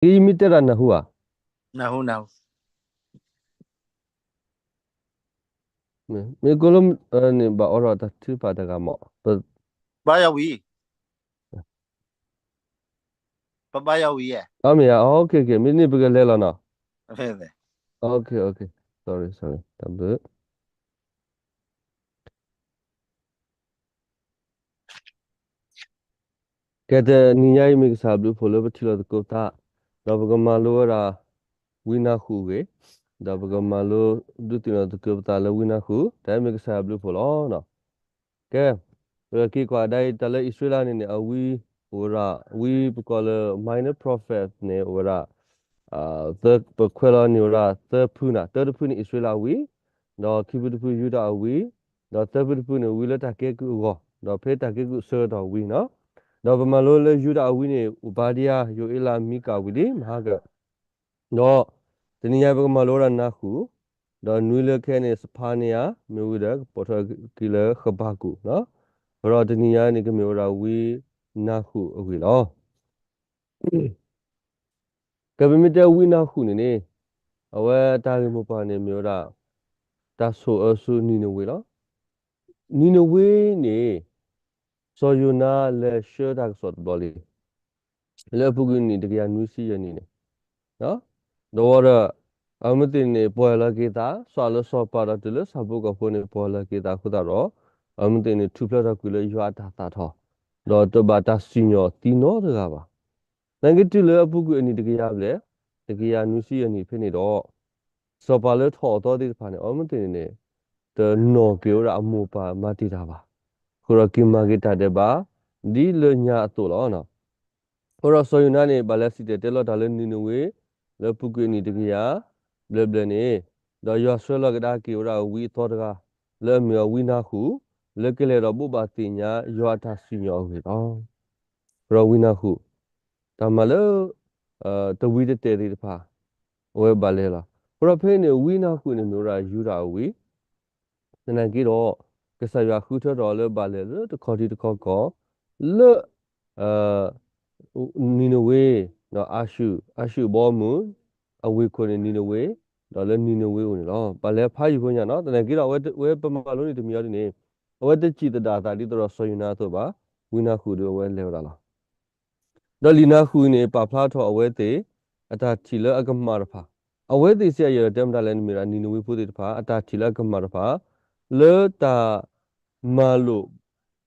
ယမ့ၢ်တဲတၢ်နၢ်ဟူဧါ, နၢ်ဟူ, နၢ်ဟူ, မ့ၢ်ကိးလၢန့ၣ် ဘၣ်အိးထီၣ်တၢ်ထုကဖၣ်တဂၤမး, ပဘါယွၤဝံၤ, ပဘါယွၤဝံၤဧါ, အမ့ၢ်ဧါ, မ့ၢ်န့ၣ်ပကလဲၤလီၤနီၤ, sorry, sorry, တၢ်ဘျုး ကဲ တနံၤညါအံၤမ့ၢ်ကစၢ်ဘျုးဖှိၣ်လၢပထံၣ်လိာ်သကိးပသး, ဒီးပကမၤလိဝဲဒၣ် ဝံနၢ်ဃုာ်အဂ့ၢ်, ဒီးပကမၤလိဒုးသ့ၣ်နီၣ်သကိးပသးလၢဝံနၢ်ဃုာ်, တၢ်မ့ၢ်ကစၢ်ဘျုးဖှိၣ်လီၤ. ကဲ, ပက့ၤကွၢ်ဒၣ်အံၤ တၢ်လၢအံၣ်စရ့လးန့ၣ်န့ၣ် အဝံအိၣ်ဝဲဒၣ်, ဝံပကိးလၢ minor prophet န့ၣ် အိၣ်ဝဲဒၣ် ပခွဲးလီၤန့ၢ်ဝဲဒၣ်သၢဖုနၤ, တၢတဖုန့ၣ်အံၣ်စရ့လးအဝံ, ဒီးခံဖုတဖုယူဒၤအဝံ, ဒီးသၢဖုတဖုန့ၣ် ဝံလၢတၢ်ကဲကုၢ်အဂီၢ်, ဒီးဖဲတၢ်ကဲကုၢ်အဆၢကတီၢ်ဝံနီၤ. ဒီးပမၤလိလၢယူဒၤအဝံန့ၣ် အိၣ်ဘါဒံယါ, ယိၤအ့လး, မံကၤဝံၤလံ မဟါကၢၣ်, ဒီးတနံၤညါပကမၤလိဝဲဒၣ်နၢ်ဃုာ်, ဒီးနွံလၢခဲန့ၣ် စဖါနယၤ, မ့ၢ်ဝံၤဒီး ကပိာ်ထွဲက့ၤလၢဃဘးကူာ်, ဒီးတနံၤညါန့ၣ် ကမ့ၢ်ဝဲဒၣ်ဝံနၢ်ဃုာ်အဂ့ၢ်လီၤ. ကဲ ပမ့ၢ်တဲဝံနၢ်ဃုာ်န့ၣ်န့ၣ်, အဝဲတၢ်ဂ့ၢ်မိၢ်ပှၢ်န့ၣ်မ့ၢ်ဝဲဒၣ် တၢ်ဆိၣ်အၢဆူနံၤနဝ့လီၤ. နံၤနဝ့န့ၣ် စီၤယိၤနါလဲၤဆှၢတၢ်ကစီၣ်တဘျီလံ, လၢအပူၤကွံာ်နံၣ်တကယၤနွံဆံယဲၢ်နံၣ်န့ၣ်, ဒီးဝံၤဒီး အဝဲသ့ၣ်န့ၣ် ပှဲၤလီၤက့ၤသး, စးလၢစီၤပၤဒီးတုၤလၢဆၣ်ဖိကီၢ်ဖိန့ၣ် ပှဲၤလီၤက့ၤသးအဃိသတးဒီး အဝဲသ့ၣ်န့ၣ် ထူၣ်ဖျဲးထီၣ်ကွံာ်လၢယွၤအတၢ်သးထီၣ်, ဒီးတဘၣ်တၢ်စံၣ်ညီၣ်သံနီတဂၤဘၣ်. နာ်က့တုၤလၢအပူၤကွံာ်အနံၣ်တကယၤဘျဲၣ်, တကယၤနွံဆံယဲၢ်နံၣ်ဖဲန့ၣ်ဒီး စီၤပၤလၢထီၣ်အသီသ့ၣ်တဖၣ်န့ၣ် အဝဲသ့ၣ်န့ၣ်န့ၣ် တနီၣ်က့ၤဝဲဒၣ်အမိၢ်ပၢ်မၤတ့ၢ်တၢ်ဘၣ်. အဃိဒီးက့ၤမၤက့ၤတၢ်ဒဲးဘး ဒ်လၢညါအသိးလီၤ. အဃိဒီးစီၤယိၤနါန့ၣ် ဘၣ်လဲၤစံၣ်တဲၤတဲလီၤတၢ်လၢနံၤနဝ့ လၢအပူၤကွံာ်အနံၣ်တကယၤဘျဲၣ်ဘျဲၣ်န့ၣ်, ဒီးယွၤဆှၢလီၤကဒါက့ၤဝဲဒၣ်ဝံအသီတဂၤ လၢအမ့ၢ်အဝံနၢ်ဃုာ် လၢကလဲၤဒီးဘိးဘၣ်သ့ၣ်ညါယွၤအတၢ်စံၣ်ညီၣ်အဂ့ၢ်လီၤ. အဃိဒီးဝံနၢ်ဃုာ် တၢ်မၤလၢ တဝံတတဲာ်သ့ၣ်တဖၣ် အဝဲဘၣ်လဲၤလီၤ. အဃိဒီးဖဲအံၤန့ၣ် ဝံနၢ်ဃုာ်န့ၣ်မ့ၢ်ဝဲဒၣ်ယူဒၤအဝံ, သနာ်က့ဒီး ကစၢ်ယွၤဃုထၢထီၣ်အီၤလၢဘၣ်လဲၤလၢတခီထံတခီကီၢ် လၢ နံၤနဝ့, အၤၡူၣ်, အၤၡူၣ်ဘီမုၢ်, အဝ့ၢ်ခိၣ်န့ၣ်နံၤနဝ့, ဒီးလၢနံၤနဝ့အအိၣ်န့ၣ်လီၤ. ဘၣ်လဲၤဖးယံာ်ဖိညါနီၤ, သနာ်က့ဒီး အဝဲပမၤလိန့ၣ်တမံၤအံၤဒ်န့ၣ်, အဝဲတစံၣ်သဒၣ်အသးဒ်သိးဒီးစီၤယိၤနါအသိးဘၣ်, ဝံနၢ်ဃုာ်ဒီးအဝဲလဲၤဝဲဒၣ်လီၤ. ဒီးလံာ်နၢ်ဃုာ်အံၤန့ၣ် ပာ်ဖျါထီၣ်အဝဲသ့ၣ် အတၢ်ထံၣ်လၢအကမၣ်တဖၣ်, အဝဲသ့ၣ်စ့ၢ်ကီး ယအဲၣ်ဒိးတဲမတၤလဲၣ်န့ၣ် မ့ၢ်ဒၣ်နံၤနဝ့ဖိသ့ၣ်တဖၣ် အတၢ်ထံၣ်လၢအကမၣ်တဖၣ် လၢတၢ် မၤလိာ်,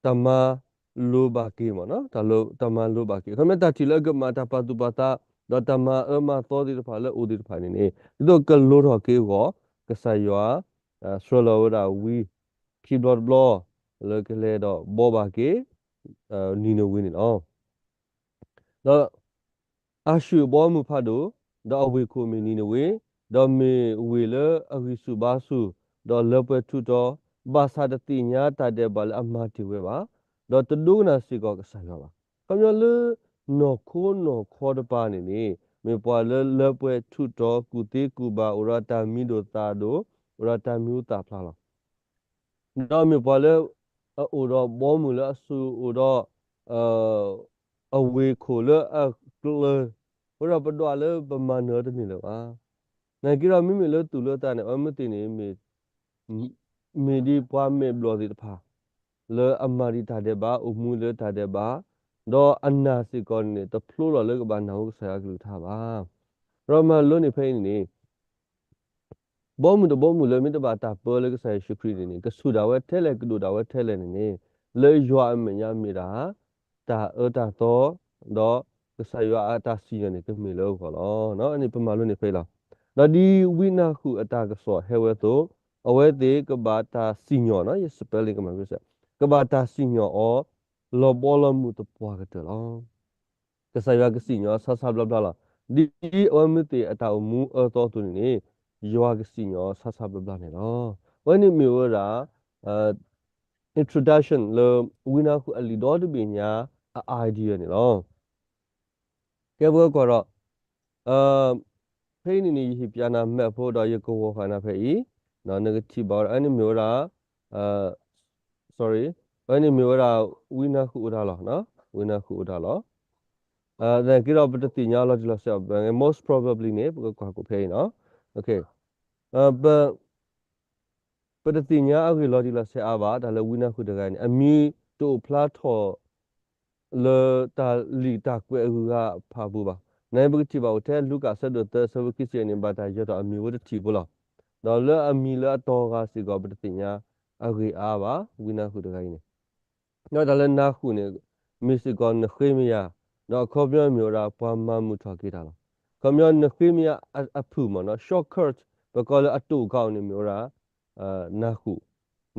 တၢ်မၤလိာ်ဘၣ်က့ၤမ့ၢ်, တၢ်မၤလိာ်ဘၣ်က့ၤ, အခီပညီတၢ်ထံၣ်လၢအကမၣ် တၢ်ပာ်သူၣ်ပာ်သး, ဒီးတၢ်မၤအၢမၤသီသ့ၣ်တဖၣ်လၢအအိၣ်သ့ၣ်တဖၣ်န့ၣ်န့ၣ် ဒ်သိးကလိထီၣ်က့ၤအဂီၢ်, ကစၢ်ယွၤ ဆှၢလီၤဝဲဒၣ်ဝံ ခံဘျီတဘျီ လၢကလဲၤဒီးဘိးဘၣ်က့ၤ နံၤနဝ့န့ၣ်လီၤ. ဒီး အၤၡူၣ်အဘီအမုၢ်ဖးဒိၣ်, ဒီးအဝ့ၢ်ခိၣ်မ့ၢ်နံၤနဝ့, ဒီးမ့ၢ်ဝ့ၢ်လၢအဂံၢ်ဆူၣ်ဘါဆူၣ်, ဒီးလၢပှဲၤထူးတီၤ, ဘၣ်ဆၣ်တသ့ၣ်ညါတၢ်ဒဲးဘးလၢအမၤတ့ၢ်ဝဲဘၣ်, ဒီးတဒိကနၣ်စ့ၢ်ကီးကစၢ်ယွၤဘၣ်. ခီပညီလၢနီၢ်ခိနီၢ်ခီတပၤန့ၣ်န့ၣ် မ့ၢ်ပှၤလၢလၢပှဲၤထူးတီၤ ကူၣ်သ့ကူၣ်ဘၣ် အိၣ်ဒီးတၢ်မံဒိၣ်သၣ်ဒိၣ် အိၣ်ဒီးတၢ်မံသၣ်ဖျါလီၤ. ဒီးမ့ၢ်ပှၤလၢ အအိၣ်ဒီးဘီမုၢ်လၢအစိၤ အိၣ်ဒီး အဝ့ၢ်ခိၣ်လၢအကျၢၤ, အဃိဒီးပဒွးလၢပမၤနၢၤတန့ၢ်လၢၤဘၣ်. နာ်က့ဒီးမ့မ့ၢ်လၢသူၣ်လၢသးန့ၣ် အဝဲမ့ၢ်သ့ၣ်န့ၣ် မ့ၢ်ဒ်ပှၤမဲာ်ဘျီၣ်သ့ၣ်တဖၣ် လၢအမၤဒံးတၢ်ဒဲးဘး အိၣ်မူလၢတၢ်ဒဲးဘး, ဒီးအနာ်စ့ၢ်ကီးန့ၣ် တဖျိလီၤလၢကဘၣ်နၢ်ဟူကစၢ်ယွၤအကလုၢ်ကထါဘၣ်. ဒီးမၤလိန့ၣ်ဖဲအံၤန့ၣ်န့ၣ် ဘီမုၢ်တဘီမုၢ်လၢမ့ၢ်တဘၣ်တၢ်ပၢလၢကစၢ်ယ့ၣ်ၡူးခရံာ်န့ၣ်န့ၣ် ကဆူၣ်ဒၣ်ဝဲထဲလဲၣ် ကဒိၣ်ဒၣ်ဝဲထဲလဲၣ်န့ၣ်န့ၣ် လၢယွၤအမဲာ်ညါမ့ၢ်ဒၣ် တၢ်အၢတၢ်သီ ဒီးကစၢ်ယွၤအတၢ်စံၣ်ညီၣ်န့ၣ် ကမ့ၢ်လၢအဂီၢ်လီၤ. အန့ၣ်ပမၤလိန့ၣ်ဖဲအံၤလီၤ. ဒီးဒ်ဝံနၢ်ဃုာ်အတၢ်ကစီၣ်ဟဲဝဲအသိး အဝဲသ့ၣ်ကဘၣ်တၢ်စံၣ်ညီၣ် ယ spelling ကမၤ ကဘၣ်တၢ်စံၣ်ညီၣ်အီၤ လီၤဘီလီၤမုၢ်သပှၢ်ကတၢၢ်လီၤ. ကစၢ်ယွၤကစံၣ်ညီၣ်ဆါဆါဘျါဘျါလီၤ. ဒ်အဝဲမ့ၢ်သ့ၣ်အတၢ်အိၣ်မူအၢသီအသိးန့ၣ်န့ၣ် ယွၤကစံၣ်ညီၣ်ဆါဆါဘျါဘျါန့ၣ်လီၤ. အဝဲန့ၣ်မ့ၢ်ဝဲဒၣ် introduction လၢဝံနၢ်ဃုာ်အလံာ်ဒီတဘ့ၣ်ညါအ idea န့ၣ်လီၤ. ကဲပဝဲကွၢ်ဒီး ဖဲအံၤန့ၣ်န့ၣ် ယဟ့ၣ်ပျးနၤ map ဖိဒီးယကဝီၤဃာ်နၤဖဲအံၤ, နကထံၣ်ဘၣ်ဝဲဒၣ် အန့ၣ်မ့ၢ်ဝဲဒၣ် sorry အန့ၣ်မ့ၢ်ဝဲဒၣ် ဝံနၢ်ဃုာ်အိၣ်တၢ်လီၤ, ဝံနၢ်ဃုာ်အိၣ်တၢ်လီၤ. သနာ်က့ဒီးပတသ့ၣ်ညါအလီၤတံၢ်လီၤဆဲးအီၤ, most probably န့ၣ် ပကကွၢ်ကိးဖဲအံၤနီၤ. ပ ပတသ့ၣ်ညါအဂ့ၢ်လီၤတံၢ်လီၤဆဲးအါဘၣ် တၢ်လၢဝံနၢ်ဟူၣ်တဂၤအံၤန့ၣ် အမံၤတအိၣ်ဖျါထီၣ် လၢတၢ်လံာ်တၢ်ကွဲးအဂုၤအဂၤအဖၣ်အပူၤဘၣ်. နပကထံၣ်ဘၣ်အိၣ်ထဲလူၤကၣ်အဆၢဒိၣ်သၢအဆၢဖိခံဆံယဲၢ်န့ၣ် ဘၣ်တၢ်ယၢၤထီၣ်အမံၤဝဲတထံၣ်ဖိလီၤ. ဒီးလၢအမံၤလၢအတီၤဂၤစ့ၢ်ကီး ပတသ့ၣ်ညါအဂ့ၢ်အါဘၣ် ဝံနၢ်ဟူၣ်တဂၤအံၤန့ၣ်. ဒီးတၢ်လၢနၢ်ဟူၣ်န့ၣ် မ့ၢ်စ့ၢ်ကီးနဃ့မယၤ, ဒီးအခီပညီမ့ၢ်ဝဲဒၣ်ပှၤမၤမုာ်ထီၣ်က့ၤတၢ်လီၤ. အခီပညီနဃ့မယၤအဖုၣ်မ့ၢ်နီၤ shortcut ပကိးလၢအတိာ်ကါအီၤန့ၣ်မ့ၢ်ဝဲဒၣ် နၢ်ဟူၣ်,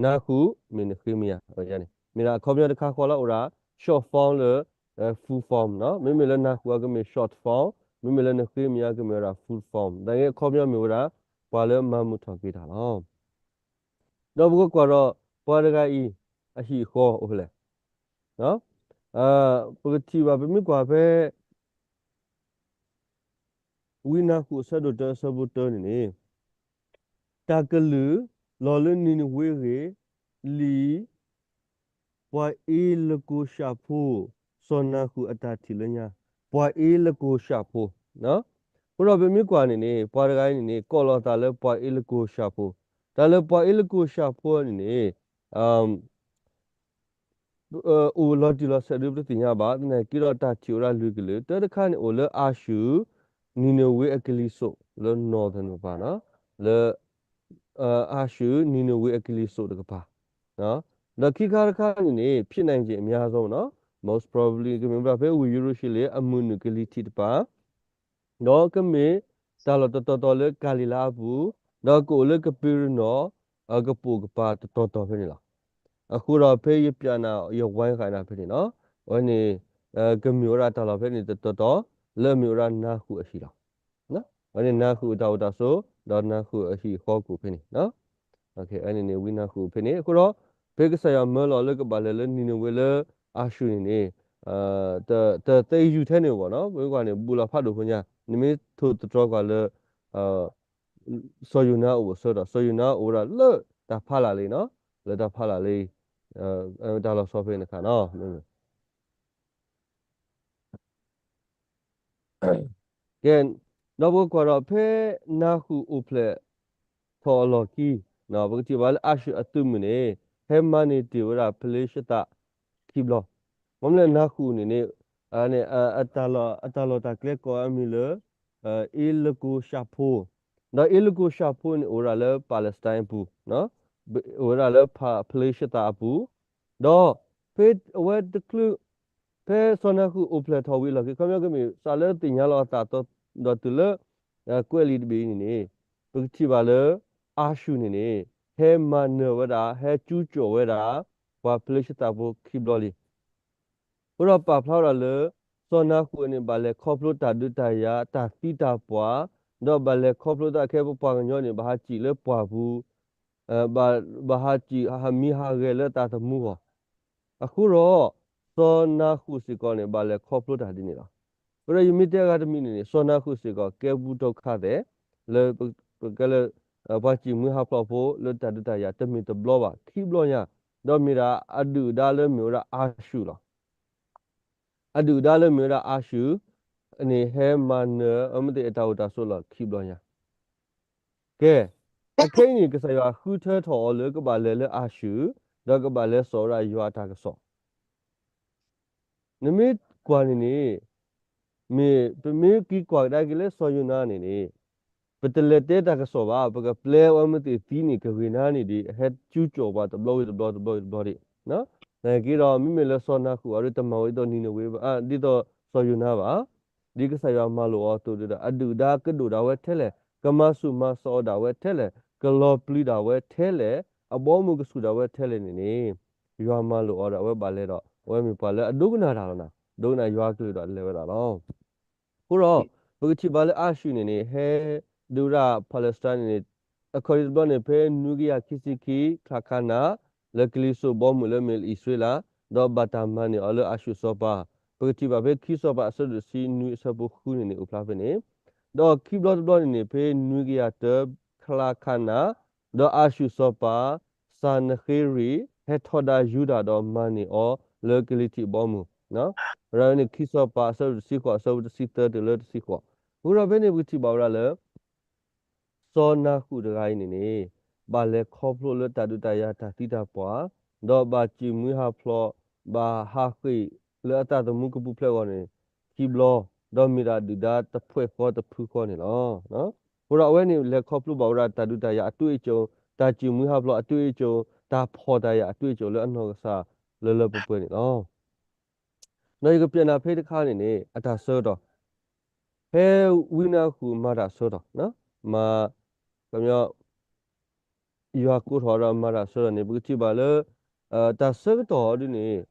နၢ်ဟူၣ်မ့ၢ်နဃ့မယၤန့ၣ် မ့ၢ်ဒၣ်အခီပညီတခါဃီလၢအိၣ်ဒၣ် short form လၢ full form နီၤ. မ့မ့ၢ်လၢနၢ်ဟူၣ်အကမ့ၢ် short form, မ့မ့ၢ်လၢနဃ့မယၤကမ့ၢ်ဝဲဒၣ် full form. သနာ်က့အခီပညီမ့ၢ်ဝဲဒၣ် ပှၤလၢမၤမုာ်ထီၣ်က့ၤတၢ်လီၤ. ဒီးပကကွၢ်ဒီး ပှၤတဂၤအံၤ အဟံၣ်အဃီအိၣ်ဖဲလဲၣ်. ပကထံၣ်ဘၣ်ပမ့ၢ်ကွၢ်ဖဲ ဝံနၢ်ဟူၣ်အဆၢဒိၣ်တၢအဆၢဖိတၢန့ၣ်န့ၣ်, တၢ်ကလုၢ်လီၤလၢနံၤနဝ့အဂ့ၢ်, လံာ် ပှၤအ့လကိၤၡၣ်ဖိ စီၤနၢ်ဟူၣ်အတၢ်ထံၣ်လၢညါ, ပှၤအ့လကိၤၡၣ်ဖိ. အဃိဒီးပမ့ၢ်ကွၢ်န့ၣ်န့ၣ် ပှၤတဂၤအံၤန့ၣ်န့ၣ် ကိးလီၤသးလၢပှၤအ့လကိၤၡၣ်ဖိ, တၢ်လၢပှၤအ့လကိၤၡၣ်ဖိန့ၣ်န့ၣ် အိၣ်လီၤတံၢ်လီၤဆဲးဒုပတသ့ၣ်ညါဘၣ်, သနာ်က့ဒီးတၢ်ထံၣ်ဝဲဒၣ်လွံၢ်ကလုာ်, တၢတခါန့ၣ်အိၣ်လၢအၤၡူၣ် နံၤနဝ့အကလံၤစိး လၢ northern တကပၤ, လၢ အၤၡူၣ် နံၤနဝ့အကလံၤစိးတကပၤ, ဒီးခံခါတခါန့ၣ်န့ၣ် ဖြစ်နိုင်ခြေအများဆုံးနီၤ, most probably ကမ့ၢ်ဝဲဒၣ်ဖဲဝ့ၢ်ယရူၤၡလ့ၣ်အမုၢ်နုာ်ကလံၤထံးတကပၤ ဒီးကမ့ၢ်တၢ်လီၢ်တတီၤတီၤလၢကၤလံၤလါအပူၤ, ဒီးကအိၣ်လၢကပ့းရနီၣ်အကပိာ်ကပၤတတီၤတီၤဖဲန့ၣ်လီၤ. အဃိဒီးဖဲယပျးနၤယဝါဃာ်နၤဖဲန့ၣ်နီၤ, အဝဲန့ၣ် ကမ့ၢ်ဝဲဒၣ်တၢ်လီၢ်ဖဲန့ၣ်တတီၤတီၤ လၢအမ့ၢ်ဝဲဒၣ်နၢ်ဟူၣ်အဟံၣ်လီၤ. အဝဲန့ၣ်နၢ်ဟူၣ်အတၢ်အိၣ်တၢ်ဆိး ဒီးနၢ်ဟူၣ်အဟံၣ်အဃီကအိၣ်ဖဲန့ၣ် အဝဲန့ၣ်န့ၣ်ဝံနၢ်ဟူၣ်ဖဲန့ၣ်. အဃိဒီး ဖဲကစၢ်ယွၤမၢလီၤလၢကဘၣ်လဲၤလၢနံၤနဝ့လၢအၤၡူၣ်န့ၣ်န့ၣ် တသ့ယူၤထဲန့ၣ်ဘၣ်နီၤ, ပမ့ၢ်ကွၢ်န့ၣ် ဘူးလီၤဖးဒိၣ်ဖိညါ, နမ့ၢ်ထိၣ်သတြီၤကွၢ်လၢ စီၤယိၤနါအိၣ်အဆၢဒီး စီၤယိၤနါအိၣ်ဝဲဒၣ်လၢတၢ်ဖးလၢ်လံနီၤ, လၢတၢ်ဖးလၢ်လံ, တၢ်လီၤဆီဖဲန့ၣ်တခါနီၤ. ကဲ, ဒီးပကကွၢ်ဒီးဖဲနၢ်ဟူၣ်အိၣ်ဖျဲၣ်ထီၣ်အလီၢ်ခံ, ပကထံၣ်ဘၣ်လၢအၤၡူၣ်အသုးမုၢ်န့ၣ် ဟဲမၤန့ၢ်တ့ၢ်ဝဲဒၣ်ဖလ့ၡသးခံဘျီ, မ့ၢ်မနုၤလဲၣ်နၢ်ဟူၣ်န့ၣ်န့ၣ် အတၢ်လီၢ်တၢ်ကျဲကိးအမံၤလၢ အ့လကိၤၡၣ်ဖိ, ဒီးအ့လကိၤၡၣ်ဖိန့ၣ်အိၣ်ဝဲဒၣ်လၢ Palestine အပူၤ, အိၣ်ဝဲဒၣ်လၢဖလ့ၡသးအပူၤ, ဒီးဖဲအဝဲတချုး ဖဲစီၤနၢ်ဟူၣ်အိၣ်ဖျဲၣ်ထီၣ်ဝံၤအလီၢ်ခံ ခီပညီကမ့ၢ်စးလၢသ့ၣ်ညါလီၤအသးဒီးတုၤလၢ ကွဲးလံာ်တဘ့ၣ်အံၤန့ၣ်န့ၣ် ပကထံၣ်ဘၣ်လၢ အၤၡူၣ်န့ၣ်န့ၣ် ဟဲမၤနၢၤဝဲဒၣ် ဟဲကၠူကၠီၣ်ဝဲဒၣ် ပှၤဖလ့ၡသးဖိခံဘျီလံ. အဃိဒီးပာ်ဖျါဝဲဒၣ်လၢ စီၤနၢ်ဟူၣ်န့ၣ် ဘၣ်လဲၤခီဖျိတၢ်ဒုးတၢ်ယၤ တၢ်သံတၢ်ပှၢ်, ဒီးဘၣ်လဲၤခီဖျိတၢ်ခဲအံၤ ပပှၤကညီန့ၣ် ဘၣ်ဟးစံၣ်လၢပှၢ်ပူၤ, ဘၣ်ဟးစံၣ်ဟးမံဟးဂဲၤလၢတၢ်သမူအဂီၢ်, အဃိဒီး စီၤနၢ်ဟူၣ်စ့ၢ်ကီးန့ၣ် ဘၣ်လဲၤခီဖျိတၢ်ဒ်န့ၣ်လီၤ. အဃိဒီးယမ့ၢ်တဲအဂၤတမံၤန့ၣ်န့ၣ် စီၤနၢ်ဟူၣ်စ့ၢ်ကီး ကဲဘူးဒုက္ခသည် လၢ ပကဲလၢ ပှၤစံၣ်မှံဟးဖျိးဖိလၢတၢ်ဒုးတၢ်ယၤ တမ့ၢ်တဘျီဘၣ် ခံဘျီညါ, ဒီးမ့ၢ်ဒၣ်အဒုၣ်အဒါလၢမ့ၢ်ဝဲဒၣ်အၤၡူၣ်လီၤ. အဒုၣ်အဒါလၢမ့ၢ်ဝဲဒၣ်အၤၡူၣ်န့ၣ် ဟဲမၤနၢၤအဝဲသ့ၣ်အတၢ်အိၣ်တၢ်ဆိးလီၢ်ခံဘျီညါ. ကဲ, အခဲအံၤန့ၣ် ကစၢ်ယွၤဃုထၢထီၣ်အီၤလၢကဘၣ်လဲၤလၢအၤၡူၣ်, ဒီးကဘၣ်လဲၤစိာ်ဝဲဒၣ်ယွၤအတၢ်ကစီၣ်. နမ့ၢ်ကွၢ်န့ၣ်န့ၣ် မ့ၢ်ပမ့ၢ်က့ၤကွၢ်ကဒါက့ၤလၢစီၤယိၤနါန့ၣ်န့ၣ် ပတလဲၤတဲတၢ်ကစီၣ်ဘၣ်, ပကပျဲအဝဲမ့ၢ်သ့ၣ်သံန့ၣ် ကဂ့ၤနါန့ၣ်ဒီး အဟဲကၠူကၠီၣ်ပှၤတဘျီဝံၤတဘျီတဘျီဝံၤတဘျီဒံး. သနာ်က့ဒီး မ့မ့ၢ်လၢစီၤနၢ်ဟူၣ်အံၤ တမၤဝဲဒ်သိးနံၤနဝ့ ဒ်သိးစီၤယိၤနါဘၣ်. ဒ်ကစၢ်ယွၤမၤလိာ်အီၤအသိးဒီး အဒုၣ်အဒါကဒိၣ်ဒၣ်ဝဲထဲလဲၣ်, ကမၤဆူၣ်မၤစိးအီၤဒၣ်ဝဲထဲလဲၣ်, ကလီၤပျံၤဒၣ်ဝဲထဲလဲၣ်, အဘီအမုၢ်ကဆူၣ်ဒၣ်ဝဲထဲလဲၣ်န့ၣ်န့ၣ် ယွၤမၤလိာ်အီၤဒီးအဝဲဘၣ်လဲၤဒီး အဝဲမ့ၢ်ပှၤလၢအဒိကနၣ်တၢ်လီၤနၤ, ဒိကနၣ်ယွၤကလုၢ်ဒီးလဲၤဝဲဒၣ်လီၤ. အဃိဒီး ပကထံၣ်ဘၣ်လၢအၤၡူၣ်န့ၣ်န့ၣ် ဟဲဒုးဝဲဒၣ် Palestine န့ၣ်န့ၣ် အခီၣ်ထံးတဘျီန့ၣ် ဖဲနွံကယၤခံဆံခံ ချါခါနၤ လၢကလံၤစိးဘီမုၢ်လၢမ့ၢ်လၢအံၣ်စရ့လး, ဒီးဘၣ်တၢ်မၤန့ၢ်အီၤလၢအၤၡူၣ်စီၤပၤ, ပကထံၣ်ဘၣ်ဖဲခံစီၤပၤအဆၢဒိၣ်တဆံနွံအဆၢဖိဃုန့ၣ်န့ၣ် အိၣ်ဖျါဖဲန့ၣ်, ဒီးခံဘျီတဘျီန့ၣ်န့ၣ် ဖဲနွံကယၤတၢ ချါခါနၤ ဒီးအၤၡူၣ်စီၤပၤ စၤနဃ့ရံး ဟဲထီဒါယူဒၤဒီးမၤန့ၢ်အီၤလၢကလံၤထံးဘီမုၢ် ဝဲဒၣ်န့ၣ် ခံစီၤပၤအဆၢဒိၣ်တဆံဃိး အဆၢဖိတဆံသၢတုၤလၢတဆံဃိး. အဃိဒီးဖဲန့ၣ်ပကထံၣ်ဘၣ်ဝဲဒၣ်လၢ စီၤနၤဃူၣ်တဂၤအံၤန့ၣ်န့ၣ် ဘၣ်လဲၤခီဖျိလၢတၢ်ဒုးတၢ်ယၤတၢ်သံတၢ်ပှၢ်, ဒီးဘၣ်စံၣ်မှံဟးဖျိး, ဘၣ်ဟးဃ့ၢ်လၢအသးသမူကပူၤဖျဲးအဂီၢ်န့ၣ် ခံဘျီ, ဒီးမ့ၢ်ဒၣ်ဒုၣ်ဒါတဖှဲၣ်ဃီတဖုဃီန့ၣ်လီၤ. အဃိဒီးအဝဲန့ၣ်လဲၤခီဖျိဘၣ်ဝဲဒၣ်တၢ်ဒုးတၢ်ယၤအတွေ့အကြုံ, တၢ်စံၣ်မှံဟးဖျိးအတွေ့အကြုံ, တၢ်ဖှီၣ်တၢ်ယာ်အတွေ့အကြုံလၢအနီၢ်ကစၢ်လၢလၢပှဲၤပှဲၤန့ၣ်လီၤ. ဒီးယကပျဲနၤဖဲတခါန့ၣ်န့ၣ် အတၢ်ဆၢကတီၢ်, ဖဲဝံနၤဃူၣ်မၤတၢ်ဆၢကတီၢ်, မၤ, ခီပညီ ယွၤကိးထီၣ်ဒီးမၤတၢ်ဆၢကတီၢ်န့ၣ် ပကထံၣ်ဘၣ်လၢ တၢ်ဆၢကတီၢ်ဒ်န့ၣ်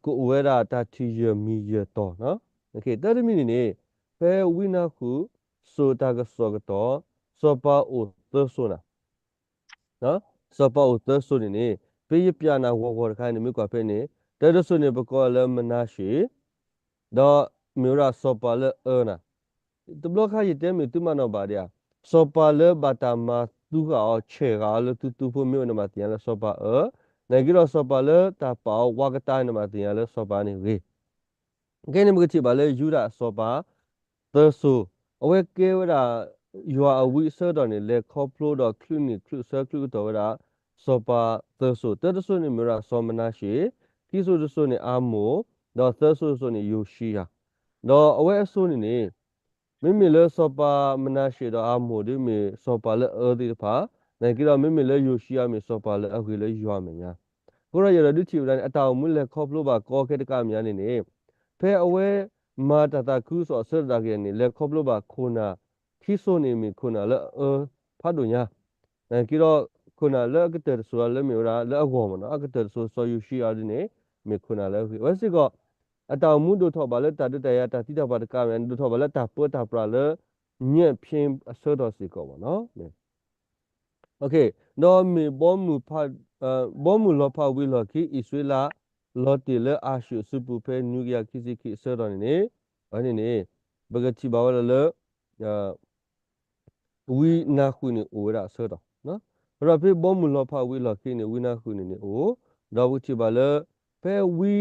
ကအိၣ်ဝဲဒၣ်တၢ်ထံၣ်ယဲၢ်မံၤယဲၢ်တီၤ, တၢ်တမံၤန့ၣ်န့ၣ် ဖဲဝံနၤဃူၣ်စိာ်တၢ်ကစီၣ်ကတီၢ် စီၤပၤအိၣ်သၢစိၤနၤ စီၤပၤအိၣ်သၢစိၤန့ၣ်န့ၣ် ဖဲယပျဲနၤဂီၤဂီၤတခါန့ၣ် မ့ၢ်ကွၢ်ဖဲန့ၣ် တၢတစိၤန့ၣ် ပကိးလၢမနၤၡ့ၣ်, ဒီးမ့ၢ်ဝဲဒၣ်စီၤပၤလၢအအၢနၤ, တဘျီခါယတဲမ့ၢ်သုမၤနီၣ်ဘၣ်ဒံးဧါ, စီၤပၤလၢဘၣ်တၢ်မၤသူဃာ်အီၤ ဆဲးဃာ်အီၤလၢသုသူဖိ မ့ၢ်ဝဲန့ၣ်ဘၣ်သ့ၣ်ညါလၢစီၤပၤအၢ, နာ်က့ဒီးစီၤပၤလၢတၢ်ပာ်အီၤဝါကတၢၢ်န့ၣ်ဘၣ်သ့ၣ်ညါလၢစီၤပၤန့ၣ်ဂ့ၤ ခဲန့ၣ် ပကထံၣ်ဘၣ်လၢယူဒၤအစီၤပၤ သၢစိၤ, အဝဲကဲဝဲဒၣ် ယွၤအဝံအဆၢကတီၢ်န့ၣ် လဲၤခီဖျိဒီးချုးန့ၢ်ချုးဆၢချုးကတီၢ်ဝဲဒၣ် စီၤပၤသၢစိၤ, တၢတစိၤန့ၣ်မ့ၢ်ဝဲဒၣ်စီၤမနၤၡ့ၣ်, ခံစိၤတစိၤန့ၣ်အၤမိၣ်, ဒီးသၢစိၤတစိၤန့ၣ်ယိၤၡံယၤ, ဒီးအဝဲအစိၤန့ၣ်န့ၣ် မ့မ့ၢ်လၢစီၤပၤမနၤၡ့ၣ်ဒီးအၤမိၣ်ဒ်မ့ၢ်စီၤပၤလၢအအၢသ့ၣ်တဖၣ်, နာ်က့ဒီးမ့မ့ၢ်လၢယိၤၡံယၤမ့ၢ်စီၤပၤလၢအဂ့ၤလၢယွၤအမဲာ်ညါ, အဃိဒီးယအဲၣ်ဒိးဒုးထံၣ်ဝဲဒၣ်န့ၣ် အတၢ်အိၣ်မူလဲၤခီဖျိဘၣ်ကီခဲတကးမဲာ်ညါန့ၣ်န့ၣ်, ဖဲအဝဲမၤတၢ်သးခုကစီၣ်အဆၢကတီၢ်ကယဲၢ်န့ၣ် လဲၤခီဖျိဘၣ်ခိၣ်နၢ် ခံစိၤန့ၣ်မ့ၢ်ခိၣ်နၢ်လၢအအၢဖးဒိၣ်ညါ, နာ်က့ဒီး ခိၣ်နၢ်လၢအကတၢၢ်တစိၤလၢမ့ၢ်ဝဲဒၣ်လၢအဂီၢ်မ့ၢ်နီၤ အကတၢၢ်တစိၤစီၤယိၤၡံအီၤဒ်န့ၣ် မ့ၢ်ခိၣ်နၢ်လၢအဂ့ၤ အဝဲစ့ၢ်ကီး အတၢ်အိၣ်မူဒိၣ်ထီၣ်ဘၣ်လၢတၢ်ဒုးတၢ်ယၤတၢ်သံတၢ်ပှၢ်တကးမ့ၢ် ဒိၣ်ထီၣ်ဘၣ်လၢတၢ်ပၢတၢ်ပြးလၢ ညၣ်ဖံအဆၢကတီၢ်စ့ၢ်ကီးမ့ၢ်နီၤ ဒီးမ့ၢ် ဘီမုၢ်လီၤဖးဝံၤလီၢ်ခံ အံၣ်စရ့လး လီၤတ့ၢ်လၢအၤၡူၣ်အစုပူၤဖဲနွံကယၤခံဆံခံအဆၢကတီၢ်န့ၣ်န့ၣ်, အဝဲန့ၣ်န့ၣ် ပကထံၣ်ဘၣ်ဝဲဒၣ်လၢ ဝံနၤဃူၣ်န့ၣ်အိၣ်ဝဲဒၣ်အဆၢကတီၢ်, ဒီးဖဲဘီမုၢ်လီၤဖးဝံၤလီၢ်ခံန့ၣ် ဝံနၤဃူၣ်န့ၣ်န့ၣ်အိၣ်, ဒီးပကထံၣ်ဘၣ်လၢ ဖဲဝံ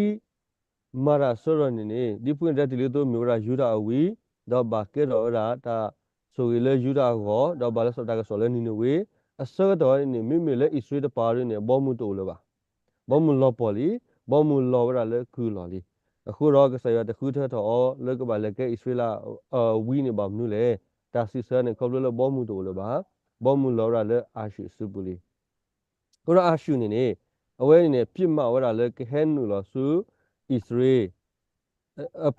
မၤတၢ်အဆၢကတီၢ်န့ၣ်န့ၣ် ဒ်ဖိန့ၣ်တဲတ့ၢ်လံသိးမ့ၢ်ဝဲဒၣ်ယူဒၤအဝံ, ဒီးဘၣ်ကဲထီၣ်ဝဲဒၣ်တၢ်ဆိၣ်ဂ့ၤလၢယူဒၤအဂီၢ်, ဒီးဘၣ်လဲၤစိာ်တၢ်ကစီၣ်လၢနံၤနဝ့, အဆၢကတီၢ်န့ၣ်န့ၣ် မ့မ့ၢ်လၢအံၣ်စရ့လးတပၤဒ်န့ၣ် ဘီမုၢ်တအိၣ်လၢၤဘၣ်. ဘီမုၢ်လီၤပှီၢ်လံ, ဘီမုၢ်လီၤဝဲဒၣ်လၢကုၢ်လီၢ်လံ. အဃိဒီးကစၢ်ယွၤတဃုထၢထီၣ်အီၤလၢကဘၣ်လဲၤကဲအံၣ်စရ့လးအဝံန့ၣ်ဘၣ်မနုၤလဲၣ်. တၢ်စံးဆၢန့ၣ်ခီဖျိလၢဘီမုၢ်တအိၣ်လၢၤဘၣ်. ဘီမုၢ်လီၤဝဲဒၣ်လၢအၤၡူၣ်အစုပူၤလံ. အဃိဒီးအၤၡူၣ်န့ၣ်န့ၣ် အဝဲန့ၣ်န့ၣ် ပစ်မှတ်ဝဲဒၣ်လၢကဟဲနုာ်လီၤဆူ အံၣ်စရ့လး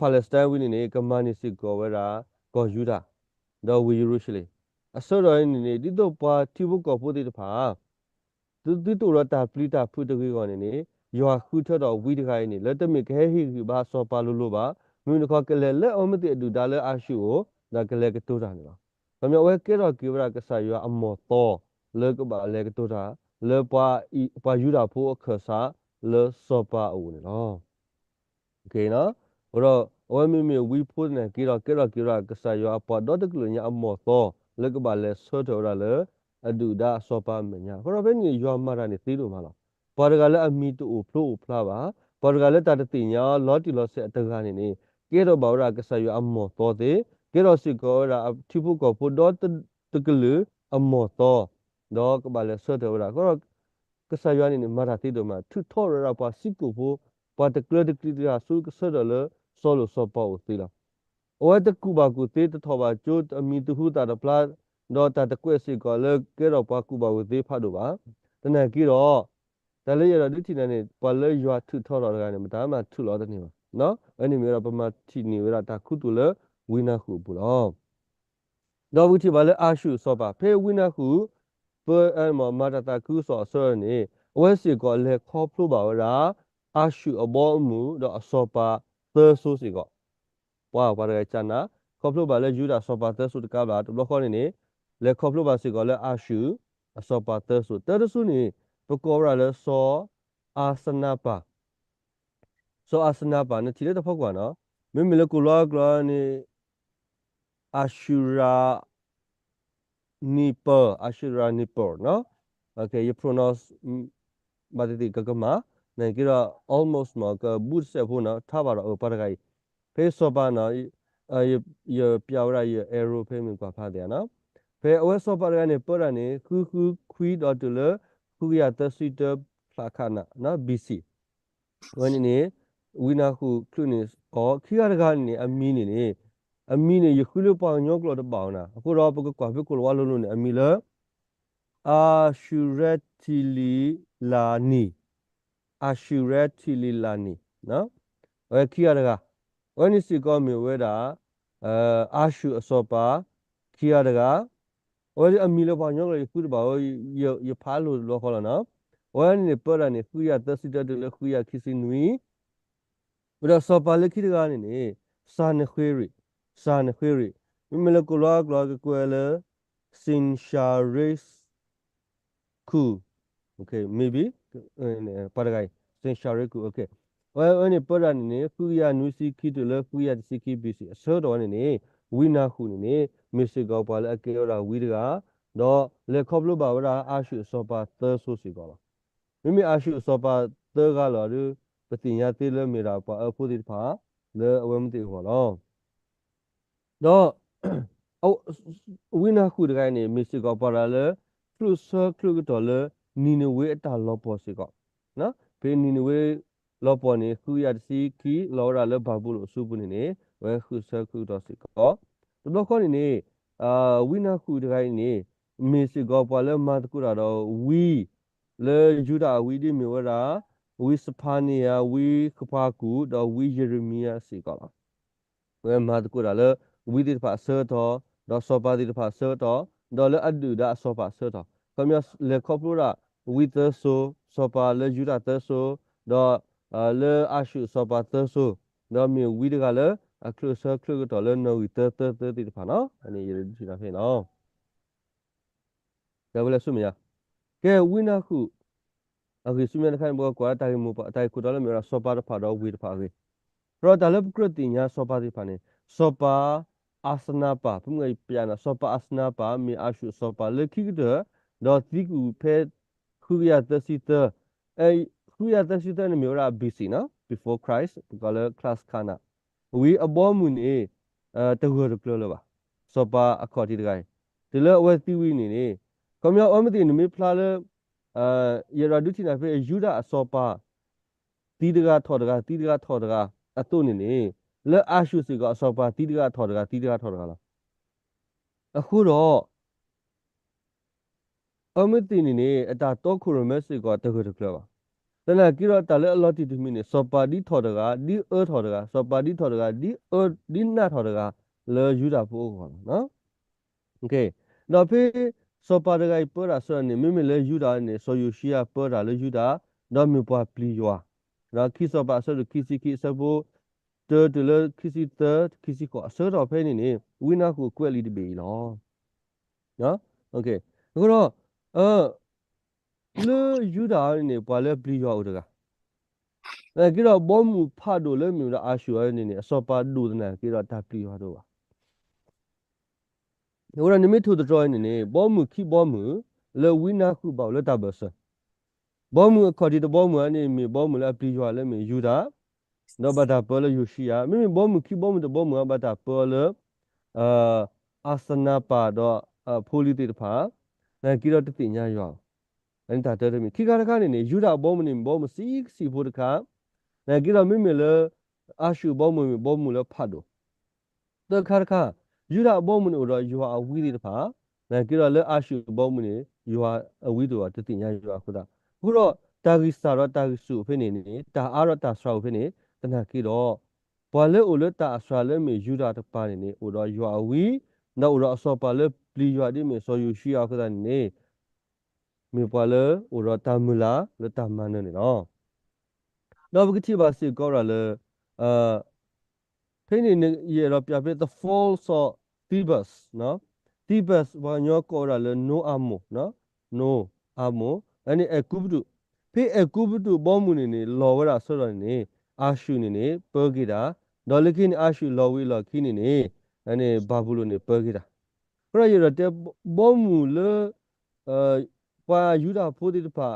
Palestine ဝံၤန့ၣ်န့ၣ် ကမၤန့ၢ်စ့ၢ်ကီးဝဲဒၣ် ကီၢ်ယူဒၤ, ဒီးဝ့ၢ်ယရူၤၡလ့ၣ်. အဆၢကတီၢ်န့ၣ်န့ၣ် ဒ်သိးပှၤထံဖိကီၢ်ဖိသ့ၣ်တဖၣ် သုသုတအိၣ်ဒီးတၢ်ပျံၤတၢ်ဖုးတဂ့ၤအဂီၢ်န့ၣ်န့ၣ် ယွၤဃုထၢထီၣ်ဝံတဂၤအံၤန့ၣ် လၢတမ့ၢ်ကဟဲဟ့ၣ်ဂံၢ်ဘါစီၤပၤလိၤလိၤဘၣ်. မ့မ့ၢ်တခီ ကလဲၤလၢအဝဲသ့ၣ်အဒုၣ်ဒါလၢအၤၡူၣ်အအိၣ် ဒီးကလဲၤကတိၤတၢ်န့ၣ်လီၤ. ခီပညီအဝဲကဲထီၣ်က့ၤဝဲဒၣ်ကစၢ်ယွၤအမီၢ်သီ လၢကဘၣ်လဲၤကတိၤတၢ် လၢပှၤယူဒၤဖိအခၢၣ်စးလၢစီၤပၤအအိၣ်န့ၣ်လီၤ. အဃိဒီး အဝဲမ့မ့ၢ်ဝံဖိသနာ်က့ဒီး ကဲထီၣ်က့ၤဝဲဒၣ်ကစၢ်ယွၤအပှၤဒီတကလုာ်ညါအမီၢ်သီ လၢကဘၣ်လဲၤဆၢထၢၣ်ဝဲဒၣ်လၢ အဒုၣ်ဒါအစီၤပၤအမဲာ်ညါ. အဃိဒီးဖဲန့ၣ် ယွၤမၤတၢ်န့ၣ်သ့ဒိၣ်မးလီၤ. ပှၤတဂၤလၢအမံၤတအိၣ်ဖျိအိၣ်ဖျါဘၣ်, ပှၤတဂၤလၢတၢ်တသ့ၣ်ညါအီၤလီၤတံၢ်လီၤဆဲးအတဂၤန့ၣ်န့ၣ် ကဲထီၣ်ဘၣ်ဝဲဒၣ်ကစၢ်ယွၤအမီၢ်သီသ့, ကဲထီၣ်စ့ၢ်ကီးဝဲဒၣ်ထံဖိကီၢ်ဖိဒီတကလုာ်အမီၢ်သီ, ဒီးကဘၣ်လဲၤဆၢထၢၣ်ဝဲဒၣ်. အဃိဒီး ကစၢ်ယွၤန့ၣ်န့ၣ် မၤတၢ်သ့ဒိၣ်မး, ထုးထီၣ်ဝဲဒၣ်ပှၤစံကိၣ်ဖိ, ပှၤတကျၢတကျံတဂၤဆူကဆၢထၢၣ်လၢစီၤလိာ်စီၤပၤအိၣ်သ့လီၤ. အဝဲတကူၣ်ဘၣ်ကူၣ်သ့ တထီၣ်ဘၣ်ကၠိ အမံၤတဟူသၣ်တဖျါ, ဒီးတၢ်တကွဲးစ့ၢ်ကီးလၢကဲထီၣ်ပှၤကူၣ်ဘၣ်ကူၣ်သ့ဖးဒိၣ်ဘၣ်. သနာ်က့ဒီး တၢ်လၢယအဲၣ်ဒိးဒုးထံၣ်နၤန့ၣ် ပှၤလၢယွၤထုးထီၣ်ထီၣ်တဂၤန့ၣ် မတၤမးထုးလီၤတန့ၢ်ဘၣ်. အဝဲန့ၣ်မ့ၢ်ဝဲဒၣ်ပမၤထံၣ်န့ၢ်ဝဲဒၣ်တၢ်ခူသူၣ်လၢဝံနၤဃူၣ်အပူၤလီၤ. ဒီးပကထံၣ်ဘၣ်လၢအၤၡူၣ်အစီၤပၤ ဖဲဝံနၤဃူၣ် ပမၤတၢ်သးခုကစီၣ်အဆၢန့ၣ် အဝဲစ့ၢ်ကီးလဲၤခီဖျိဘၣ်ဝဲဒၣ် အၤၡူၣ်အဘီအမုၢ်ဒီးအစီၤပၤသၢစိၤစ့ၢ်ကီး. ပှၤပှၤတဂၤကနၣ် ခီဖျိဘၣ်လၢယူဒၤစီၤပၤသၢစိၤတကးဘၣ် တဘျီဃီန့ၣ်န့ၣ် လဲၤခီဖျိဘၣ်စ့ၢ်ကီးလၢအၤၡူၣ်အစီၤပၤသၢစိၤ တၢတစိၤန့ၣ် ပကိးဝဲဒၣ်လၢစီၤအၤစနၤပၤ စီၤအၤစနၤပၤ နထံၣ်လၢတၢ်ဖီကွၢ်နီၤ, မ့မ့ၢ်လၢကိၣ်လီအကျိာ်န့ၣ် အၤၡူရၤ နံပၢၢ် အၤၡူရၤနံပၢၢ်နီၤ, ယ pronounce ဘၣ်သ့ၣ်သ့ၣ်ကကမၣ်, နာ်က့ဒီး almost မ့ၢ်ကဘူၣ်တစဲးဖိနီၤ ထါဘၣ်ဒီးအပှၤတဂၤအံၤ, ဖဲစီၤပၤနီၤ ယပျးဝဲဒၣ်ယ arrow ဖဲမ့ၢ်ကွၢ်ဖျါသ့ဧါနီၤ, ဖဲအဝဲစီၤပၤတဂၤန့ၣ် ပၢတၢ်န့ၣ် ဃုဃုခွံဒီးတုၤလၢ ဃုကယၤသၢဆံတၢဖျးခးနး B C ဝဲန့ၣ်န့ၣ် ဝံနၢ်ဃုာ်ချုးန့ၢ်အီၤ ခံဂၤတဂၤန့ၣ်န့ၣ် အမံၤန့ၣ်န့ၣ် အမံၤန့ၣ် ယဃုလၢပှၤကညီကျိာ်တဘၣ်အီၤနၤ, အဃိဒီးပကကွၢ်ဖဲကိၣ်လၤဝါလိၤလိၤန့ၣ် အမံၤလၢ အၤၡူၤရဲထံလံၤလၤနံၤ, အၤၡူၤရဲထံလံၤလၤနံၤ, အဝဲခံဂၤတဂၤ, အဝဲန့ၣ်စ့ၢ်ကီးမ့ၢ်ဝဲဒၣ် အၤၡူၤအစီၤပၤ ခံဂၤတဂၤ, အဝဲအမံၤလၢပှၤကညီကျိာ်ယဃုတဘၣ်ဝဲ ယဖးလိာ်တဘျီဃီလီၤနီၤ, အဝဲန့ၣ်န့ၣ်ပၢတၢ်န့ၣ် ဃုကယၤသၢဆံတၢတုၤလၢဃုကယၤခံဆံနွံ ဝဲဒီးစီၤပၤလၢခံတဂၤန့ၣ်န့ၣ် စၤနဃ့ရံး, စၤနဃ့ရံး, မ့မ့ၢ်လၢကိၣ်လၤဝါကျိာ်ကကွဲးလၢ Sennacherib ခုၣ်, maybe ပှၤတဂၤအံၤ Sennacherib ခုၣ်, အဝဲန့ၣ်ပၢတၢ်န့ၣ်န့ၣ် ဃုကယၤနွံဆံခံတုၤလၢဃုကယၤတဆံခံ B C အဆၢကတီၢ်ဝဲန့ၣ်န့ၣ် ဝံနၢ်ဃုာ်န့ၣ်န့ၣ် မ့ၢ်စ့ၢ်ကီးပှၤလၢအကဲဝဲဒၣ်ဝံတဂၤ, ဒီးလဲၤခီဖျိဘၣ်ဝဲဒၣ်အၤၡူၤအစီၤပၤသၢစိၤစ့ၢ်ကီးလီၤ. မ့မ့ၢ်အၤၡူၤအစီၤပၤသၢဂၤလီၤဒီး ပသ့ၣ်ညါသ့လၢမ့ၢ်ဒၣ်ပှၤအၢဖိသ့ၣ်တဖၣ် လၢအဝဲမ့ၢ်သ့ၣ်အဂီၢ်လီၤ. ဒီး ဝံနၢ်ဃုာ်တဂၤအံၤန့ၣ် မ့ၢ်စ့ၢ်ကီးပှၤတဂၤလၢ ချုးဆၢချုးကတီၢ်လၢ နံၤနဝ့အတၢ်လီၤပှီၢ်စ့ၢ်ကီး, ဖဲနံၤနဝ့လီၤပှီၢ်န့ၣ် ဃုကယၤတဆံခံ လီၤဝဲဒၣ်လၢဘၤဘူလိၣ်အစုပူၤန့ၣ်န့ၣ် အဝဲချုးဆၢချုးကတီၢ်စ့ၢ်ကီး, တဘျီဃီန့ၣ်န့ၣ် ဝံနၢ်ဃုာ်တဂၤအံၤန့ၣ် မ့ၢ်စ့ၢ်ကီးပှၤလၢမၤသကိးတၢ်ဒီးဝံ လၢယူဒၤအဝံဒ်မ့ၢ်ဝဲဒၣ် ဝံစဖၤနယၤ, ဝံဃပၤကူာ်, ဒီးဝံယံးရမံယၤစ့ၢ်ကီးလီၤ. အဝဲမၤသကိးတၢ်လၢ ဝံသ့ၣ်တဖၣ်အဆၢကတီၢ်, ဒီးစီၤပၤသ့ၣ်တဖၣ်အဆၢကတီၢ်, ဒီးလၢအဒုၣ်ဒါအစီၤပၤအဆၢကတီၢ်, ခီပညီလဲၤခီဖျိဒၣ် ဝံသၢစိၤ, စီၤပၤလၢယူဒၤသၢစိၤ, ဒီး လၢအၤၡူၤအစီၤပၤသၢစိၤ, ဒီးမ့ၢ်ဝံတဂၤလၢ အချုးဆၢချုးကတီၢ်လၢနီၣ်ဂံၢ်သၢသၢသၢသ့ၣ်တဖၣ်နီၤ, အန့ၣ်ယဒုးထံၣ်ဖဲန့ၣ်လီၤ. ကဲဝဲလၢဆူမဲာ်ညါ, ကဲဝံနၢ်ဃုာ် အဂ့ၢ်ဆူမဲာ်ညါတခါန့ၣ် ပကကွၢ်လၢတၢ်ဂ့ၢ်မိၢ်ပှၢ် တၢ်ဂ့ၢ်ခိၣ်တီလၢမ့ၢ်ဝဲဒၣ်စီၤပၤတဖၣ်ဒီးဝံတဖၣ်အဂ့ၢ်, ဒီးတၢ်လၢပကြၢးသ့ၣ်ညါစီၤပၤသ့ၣ်တဖၣ်န့ၣ် စီၤပၤအးစနါပၤ ပမ့ၢ်ပျးနီၤ စီၤပၤအးစနါပၤ မ့ၢ်အၤၡူၤအစီၤပၤလၢခံကတၢၢ်, ဒီးသံကွံာ်ဖဲ ဃုကယၤသၢဆံသၢ, ဃုကယၤသၢဆံသၢန့ၣ်မ့ၢ်ဝဲဒၣ် B C နီၤ before Christ ပကိးလၢ class ခါနၤ, ဝံအဘီအမုၢ်န့ၣ် တဂၢၢ်တကျၢၤလၢၤဘၣ်, စီၤပၤအခီၣ်ထံးတဂၤအံၤ, တုၤလၢအဝဲသံဝံၤန့ၣ်န့ၣ်, ခီပညီအဝဲမ့ၢ်သ့ၣ်နမ့ၢ်ဖျါလၢ ယအဲၣ်ဒိးဒုးထံၣ်နၤဖဲယူဒၤအစီၤပၤ သံတဂၤထီၣ်တဂၤ သံတဂၤထီၣ်တဂၤ အသိးန့ၣ်န့ၣ်, လၢအၤၡူၤစ့ၢ်ကီးအစီၤပၤ သံတဂၤထီၣ်တဂၤ သံတဂၤထီၣ်တဂၤလီၤ. အဃိဒီး အဝဲမ့ၢ်သ့ၣ်န့ၣ်န့ၣ် အတၢ်တီခိၣ်ရိၣ်မဲစ့ၢ်ကီးတဂၢၢ်တကျၢၤဘၣ်. သနာ်က့ဒီးတၢ်လၢအလီၤတံၢ်တမံၤန့ၣ် စီၤပၤဒ်ထီၣ်တဂၤ ဒ်အၢထီၣ်တဂၤ စီၤပၤဒ်ထီၣ်တဂၤ ဒ်အၢ ဒ်နးထီၣ်တဂၤ လၢယူဒၤဖိအဂီၢ်လီၤ. ဒီးဖဲစီၤပၤတဂၤအံၤပၢတၢ်အဆၢန့ၣ် မ့မ့ၢ်လၢယူဒၤန့ၣ် စီၤယိၤၡံယၤပၢတၢ်လၢယူဒၤ, ဒီးမ့ၢ်ပှၤပျံၤယွၤ, ဒီးခံစီၤပၤအဆၢဒိၣ်ခံဆံခံအဆၢဖိ တၢတုၤလၢခံဆံသၢ ခံဆံဃိး အဆၢကတီၢ်ဖဲန့ၣ်န့ၣ် ဝံနၢ်ဃုာ်ကွဲးလံာ်တဘ့ၣ်အံၤလီၤ. အဃိဒီး လၢယူဒၤန့ၣ်န့ၣ် ပှၤလၢပျံၤယွၤအိၣ်တဂၤ, သနာ်က့ဒီးဘီမုၢ်ဖးဒိၣ်လၢမ့ၢ်ဝဲဒၣ်အၤၡူၤအံၤန့ၣ်န့ၣ် အစီၤပၤဒိၣ်သနာ်က့ဒီးတၢ်ပျံၤယွၤတအိၣ်ဘၣ်. အဃိဒီးနမ့ၢ်ထိၣ်သတြီၤအံၤန့ၣ်န့ၣ် ဘီမုၢ်ခံဘီမုၢ် လၢဝံနၢ်ဃုာ်ဘၣ်အိၣ်လၢတၢ်ဘၢၣ်စၢၤ, ဘီမုၢ်အခီၣ်ထံးတဘီမုၢ်ဧါန့ၣ် မ့ၢ်ဘီမုၢ်လၢအပျံၤယွၤလၢမ့ၢ်ယူဒၤ, ဒီးဘၣ်တၢ်ပၢလၢယိၤၡံယၤ, မ့မ့ၢ်ဘီမုၢ်ခံဘီမုၢ်တဘီမုၢ်ဧါ ဘၣ်တၢ်ပၢအီၤလၢ အၤစနါပၤဒီးဖိလံၤသ့ၣ်တဖၣ်, သနာ်က့ဒီးတသ့ၣ်ညါယွၤ, အန့ၣ်တၢ်တၢတမံၤ ခံခါတခါန့ၣ်န့ၣ် ယူဒၤအဘီမုၢ်န့ၣ် မ့ၢ်ဘီမုၢ်ဆံးဆံးဖိတခါ, သနာ်က့ဒီးမ့မ့ၢ်လၢ အၤၡူၤအဘီမုၢ်မ့ၢ်ဘီမုၢ်လၢဖးဒိၣ် သၢခါတခါ, ယူဒၤအဘီမုၢ်န့ၣ်အိၣ်ဒီးယွၤအဝံသ့ၣ်တဖၣ်, သနာ်က့ဒီးလၢအၤၡူၤအဘီမုၢ်န့ၣ် ယွၤအဝံတအိၣ်ဘၣ် တသ့ၣ်ညါယွၤအဃိသတး, အဃိဒီးတၢ်ဂံၢ်စၢ်ဒီးတၢ်ဂံၢ်ဆူၣ်အိၣ်ဖဲန့ၣ်န့ၣ် တၢ်အါဒီးတၢ်စှၤအိၣ်ဖဲန့ၣ်, သနာ်က့ဒီး ပှၤလၢအိၣ်လၢတၢ်အစှၤလၢမ့ၢ်ယူဒၤတကပၤန့ၣ်န့ၣ် အိၣ်ဒီးယွၤအဝံ, ဒီးအိၣ်ဒီးအစီၤပၤလၢပျံၤယွၤဒ်မ့ၢ်စီၤယိၤၡံယၤအဃိသတးန့ၣ်န့ၣ် မ့ၢ်ပှၤလၢအိၣ်ဒီးတၢ်မုၢ်လၢ်လၢတၢ်မၤနၢၤန့ၣ်လီၤ. ဒီးပကထံၣ်ဘၣ်စ့ၢ်ကီးဝဲဒၣ်လၢ ဖဲန့ၣ်ယအဲၣ်ဒိးပျးဖဲ the fall of Thebes, Thebes ပှၤကညီကိးဝဲဒၣ်လၢ နိအမိၢ်, နိအမိၢ်, အန့ၣ်အဲၤကူပတူး, ဖဲအဲၤကူပတူးဘီမုၢ်န့ၣ်န့ၣ် လီၤဝဲဒၣ်အဆၢကတီၢ်န့ၣ်န့ၣ် အၤၡူၤန့ၣ်န့ၣ် ပၢက့ၤတၢ်, ဒီးလၢခံန့ၣ် အၤၡူၤလီၤဝံၤအလီၢ်ခံန့ၣ်န့ၣ် ဘၤဘူလိၣ်န့ၣ်ပၢက့ၤတၢ်. အဃိဒီးယအဲၣ်ဒိးတဲ ဘီမုၢ်လၢ ပှၤယူဒၤဖိသ့ၣ်တဖၣ်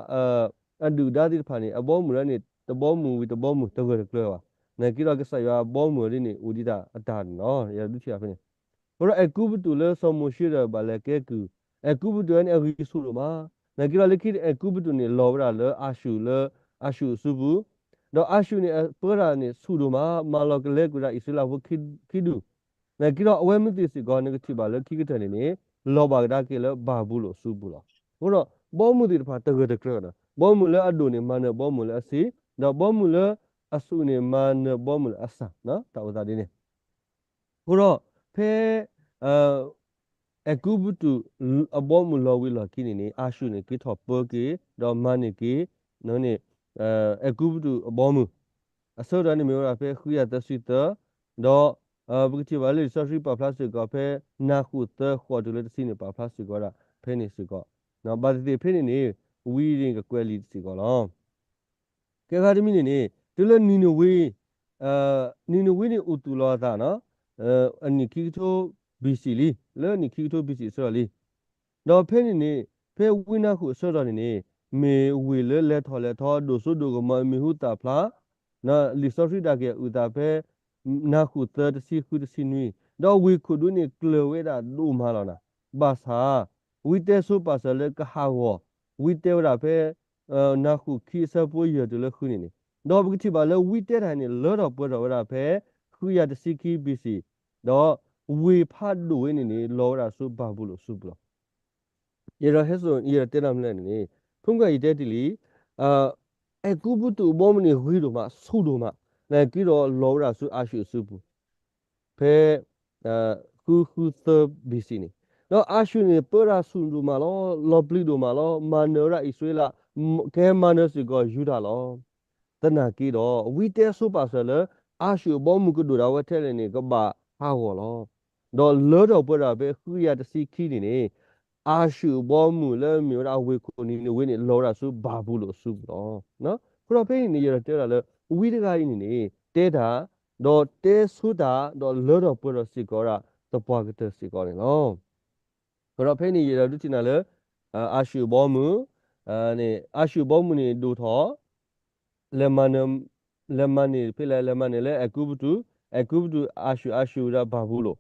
အဒုၣ်ဒါသ့ၣ်တဖၣ်န့ၣ် အဘီမုၢ်လၢန့ၣ် တဘီမုၢ်ဝံၤတဘီမုၢ် တဂၢၢ်တကျၢၤဘၣ်. နာ်က့ဒီးကစၢ်ယွၤအဘီမုၢ်အီၤဒ်န့ၣ် အိၣ်ဒံးတၢ်အတၢ်န့ၣ်လီၤ. ယဒုးထံၣ်ဘၣ်ဖဲန့ၣ် အဃိဒီးအဲၤကူပတူးလၢစီၤမိၤၡ့ဒီးဘၣ်လဲၤကဲကုၢ်, အဲၤကူပတူးဝဲန့ၣ် အဂံၢ်ဆူၣ်ဒိၣ်မး. နာ်က့ဒီးလၢခံန့ၣ် အဲၤကူပတူးန့ၣ် လီၤဝဲဒၣ်လၢအၤၡူၢ်လၢ အၤၡူၢ်အစုပူၤ, ဒီးအၤၡူၢ်န့ၣ် အပၢတၢ်န့ၣ်ဆူၣ်ဒိၣ်မး, မၤလီၤကလဲၤကွံာ်ဒၣ်အံၣ်စရ့လးဖိခံဒူၣ်. နာ်က့ဒီးအဝဲမ့ၢ်သ့ၣ်စ့ၢ်ကီး နကထံၣ်ဘၣ်လၢခံကတၢၢ်န့ၣ်န့ၣ် လီၤဘၣ်ကဒါက့ၤလၢဘၤဘူလိၣ်အစုပူၤလီၤ. အဃိဒီး ဘီမုၢ်သ့ၣ်တဖၣ်တဂၢၢ်တကျၢၤဒီး ဘီမုၢ်လၢအဒိၣ်န့ၣ် မၤနၢၤဘီမုၢ်လၢအဆံး, ဒီးဘီမုၢ်လၢအဆူၣ်န့ၣ် မၤနၢၤဘီမုၢ်လၢအစၢ်, တၢ်အိၣ်သးဒ်န့ၣ် အဃိဒီး ဖဲ အဲၤကူပတူး အဘီမုၢ်လီၤဝံၤအလီၢ်ခံန့ၣ်န့ၣ် အၤၡူၢ်န့ၣ် က့ၤထီၣ်ပၢက့ၤ ဒီးမၤန့ၢ်က့ၤ န့ၣ် အဲၤကူပတူးအဘီမုၢ် အဆၢကတီၢ်န့ၣ်မ့ၢ်ဝဲဒၣ်ဖဲ ဃုကယၤသၢဆံသၢ, ဒီး ပကထံၣ်ဘၣ်လၢလံာ်စီဆှံပာ်ဖျါစ့ၢ်ကီးဖဲ နၢ်ဃိးသၢဃိးတုၤလၢတဆံန့ၣ် ပာ်ဖျါစ့ၢ်ကီးဝဲဒၣ်ဖဲန့ၣ်စ့ၢ်ကီး, ဘၣ်သ့ၣ်သ့ၣ်ဖဲန့ၣ်န့ၣ် ဝံၤန့ၣ်ကကွဲးလံာ်စ့ၢ်ကီးလီၤ. ကဲခါတမံၤန့ၣ်န့ၣ် တုၤလၢနံၤနဝ့, နံၤနဝ့န့ၣ်အိၣ်သူၣ်လီၤအသး အနံၣ်ခံကထိ ဘီၣ်စံၣ် လံ, လၢအနံၣ်ခံကထိ ဘီၣ်စံၣ် အဆၢလီၤလံ. ဒီးဖဲန့ၣ်န့ၣ် ဖဲဝံနၢ်ဃိၣ်အဆၢကတီၢ်န့ၣ်န့ၣ် မ့ၢ်ဝ့ၢ်လၢလဲၤထီၣ်လဲၤထီ ဒိၣ်စိဒိၣ်ကမီၤ မံၤဟူသၣ်ဖျါ, လံာ်စီဆှံဒၣ်က့ၤအုၣ်သးဖဲ နၢ်ဃိၣ်သၢ တဆံဃု တဆံနွံ, ဒီးဝ့ၢ်ခိၣ်ဒူန့ၣ်ကျၢၤဝဲဒၣ်ဒိၣ်မးလီၤနၤ, ဘၣ်ဆၣ် ဝံတဲဆိပာ်စၢၤလၢကဟးဂီၤ, ဝံတဲဝဲဒၣ်ဖဲ နၢ်ဃိၣ်ခံအဆၢဖိယဲၢ်တုၤလၢဃုန့ၣ်န့ၣ်, ဒီးပကထံၣ်ဘၣ်လၢဝံတဲတၢ်န့ၣ် လၢထီၣ်ပှဲၤထီၣ်ဝဲဒၣ်ဖဲ ဃုကယၤတဆံခံ ဘီၣ်စံၣ်, ဒီးဝ့ၢ်ဖးဒိၣ်ဝဲန့ၣ်န့ၣ် လီၤဝဲဒၣ်ဆူဘၤဘူလိၣ်အစုပူၤလီၤ. ယဲဒီးဟဲစိာ် ယဲဒီးတဲနၢ်မလဲၣ်န့ၣ်န့ၣ် ဖုမုၢ်ဂၤယတဲတ့ၢ်လံ, အဲၤကူပတူးအဘီမုၢ်န့ၣ်ဂ့ၤဒိၣ်မး ဆူၣ်ဒိၣ်မး, နာ်က့ဒီးလီၤဝဲဒၣ်ဆူအၤၡူၢ်အစုပူၤ ဖဲ ဃုဃုသၢ ဘီၣ်စံၣ် န့ၣ်, ဒီးအၤၡူၢ်န့ၣ် ပၢတၢ်ဆူၣ်ဒိၣ်မးလီၤ, လီၤပျံၤဒိၣ်မးလီၤ, မၤနၢၤဝဲဒၣ်အံၣ်စရ့လး, ကဟဲမၤနၢၤစ့ၢ်ကီးယူဒၤလီၤ. သနာ်က့ဒီး ဝံတဲဆိပာ်စၢၤလၢ အၤၡူၢ်အဘီမုၢ်ကဒိၣ်ဒၣ်ဝဲထဲလဲၣ်န့ၣ် ကဘၣ်ဟးဂီၤလီၤ. ဒီးလၢထီၣ်ပှဲၤဒၣ်ဖဲဃုကယၤတဆံခံန့ၣ်န့ၣ် အၤၡူၢ်အဘီမုၢ်လၢအမ့ၢ်ဝဲဒၣ်အဝ့ၢ်ခိၣ်နံၤနဝ့န့ၣ် လီၤဝဲဒၣ်ဆူဘၤဘူလိၣ်အစုပူၤလီၤ. အဃိဒီးဖဲအံၤန့ၣ် ယဲဒီးတဲဝဲဒၣ်လၢ ဝံတဂၤအံၤန့ၣ်န့ၣ် တဲတၢ်, ဒီးတဲဆိတၢ်, ဒီးလၢထီၣ်ပှဲၤထီၣ်စ့ၢ်ကီးဝဲဒၣ်သပှၢ်ကတၢၢ်စ့ၢ်ကီးန့ၣ်လီၤ. အဃိဒီးဖဲန့ၣ် ယဲဒီးဒုးထံၣ်နၤလၢ အၤၡူၢ်အဘီမုၢ်, န့ၣ် အၤၡူၢ်အဘီမုၢ်န့ၣ်ဒိၣ်ထီၣ် လဲၤမၤနၢၤ, လဲၤမၤန့ၢ်ဖဲလဲၣ်, လဲၤမၤန့ၢ်လၢအဲၤကူပတူး, အဲၤကူပတူး အၤၡူၢ်, အၤၡူၢ်ဝံၤဒီးဘၤဘူလိၣ်,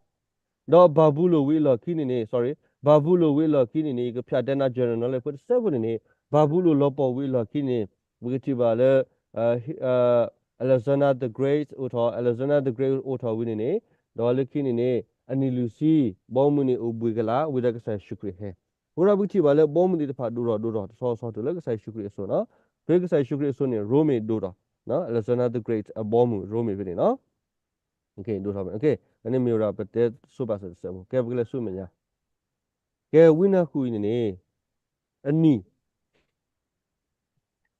ဒီးဘၤဘူလိၣ်ဝံၤအလီၢ်ခံန့ၣ်န့ၣ်, sorry, ဘၤဘူလိၣ်ဝံၤအလီၢ်ခံန့ၣ်န့ၣ် ယကဖျါတဲနၤ general knowledge ဖိတစဲးဖိန့ၣ်န့ၣ်, ဘၤဘူလိၣ်လီၤပှီၢ်ဝံၤအလီၢ်ခံန့ၣ် ပကထံၣ်ဘၣ်လၢ Alexander the Great အိၣ်ထီၣ်, Alexander the Great အိၣ်ထီၣ်ဝံၤန့ၣ်န့ၣ်, ဒီးလၢခံန့ၣ်န့ၣ် အနံၣ်လွံၢ်ဆံ ဘီမုၢ်န့ၣ်အိၣ်ဘှံးကလာ် ဝံၤဒီးကစၢ်ယ့ၣ်ၡူးခရံာ်ဟဲ အဃိဒီးပကထံၣ်ဘၣ်လၢဘီမုၢ်သ့ၣ်တဖၣ်ဒိၣ်ထီၣ်ဒိၣ်ထီၣ်တဆီဆီတုၤလၢကစၢ်ယ့ၣ်ၡူးခရံာ်အစိၤန့ၣ်, ဖဲကစၢ်ယ့ၣ်ၡူးခရံာ်အစိၤန့ၣ် ရိမ့ၤဒိၣ်ထီၣ်, Alexander the Great အဘီမုၢ်ရိမ့ၤဖဲန့ၣ်လီၤ. ဒိၣ်ထီၣ်ဖဲန့ၣ်, အန့ၣ်မ့ၢ်ဝဲဒၣ်ပတဲဆိပာ်စၢၤတစဲးဖိ, ကဲပကလဲၤဆူမဲာ်ညါ, ကဲဝံနၢ်ဃိၣ်အံၤန့ၣ်န့ၣ် အနံၣ်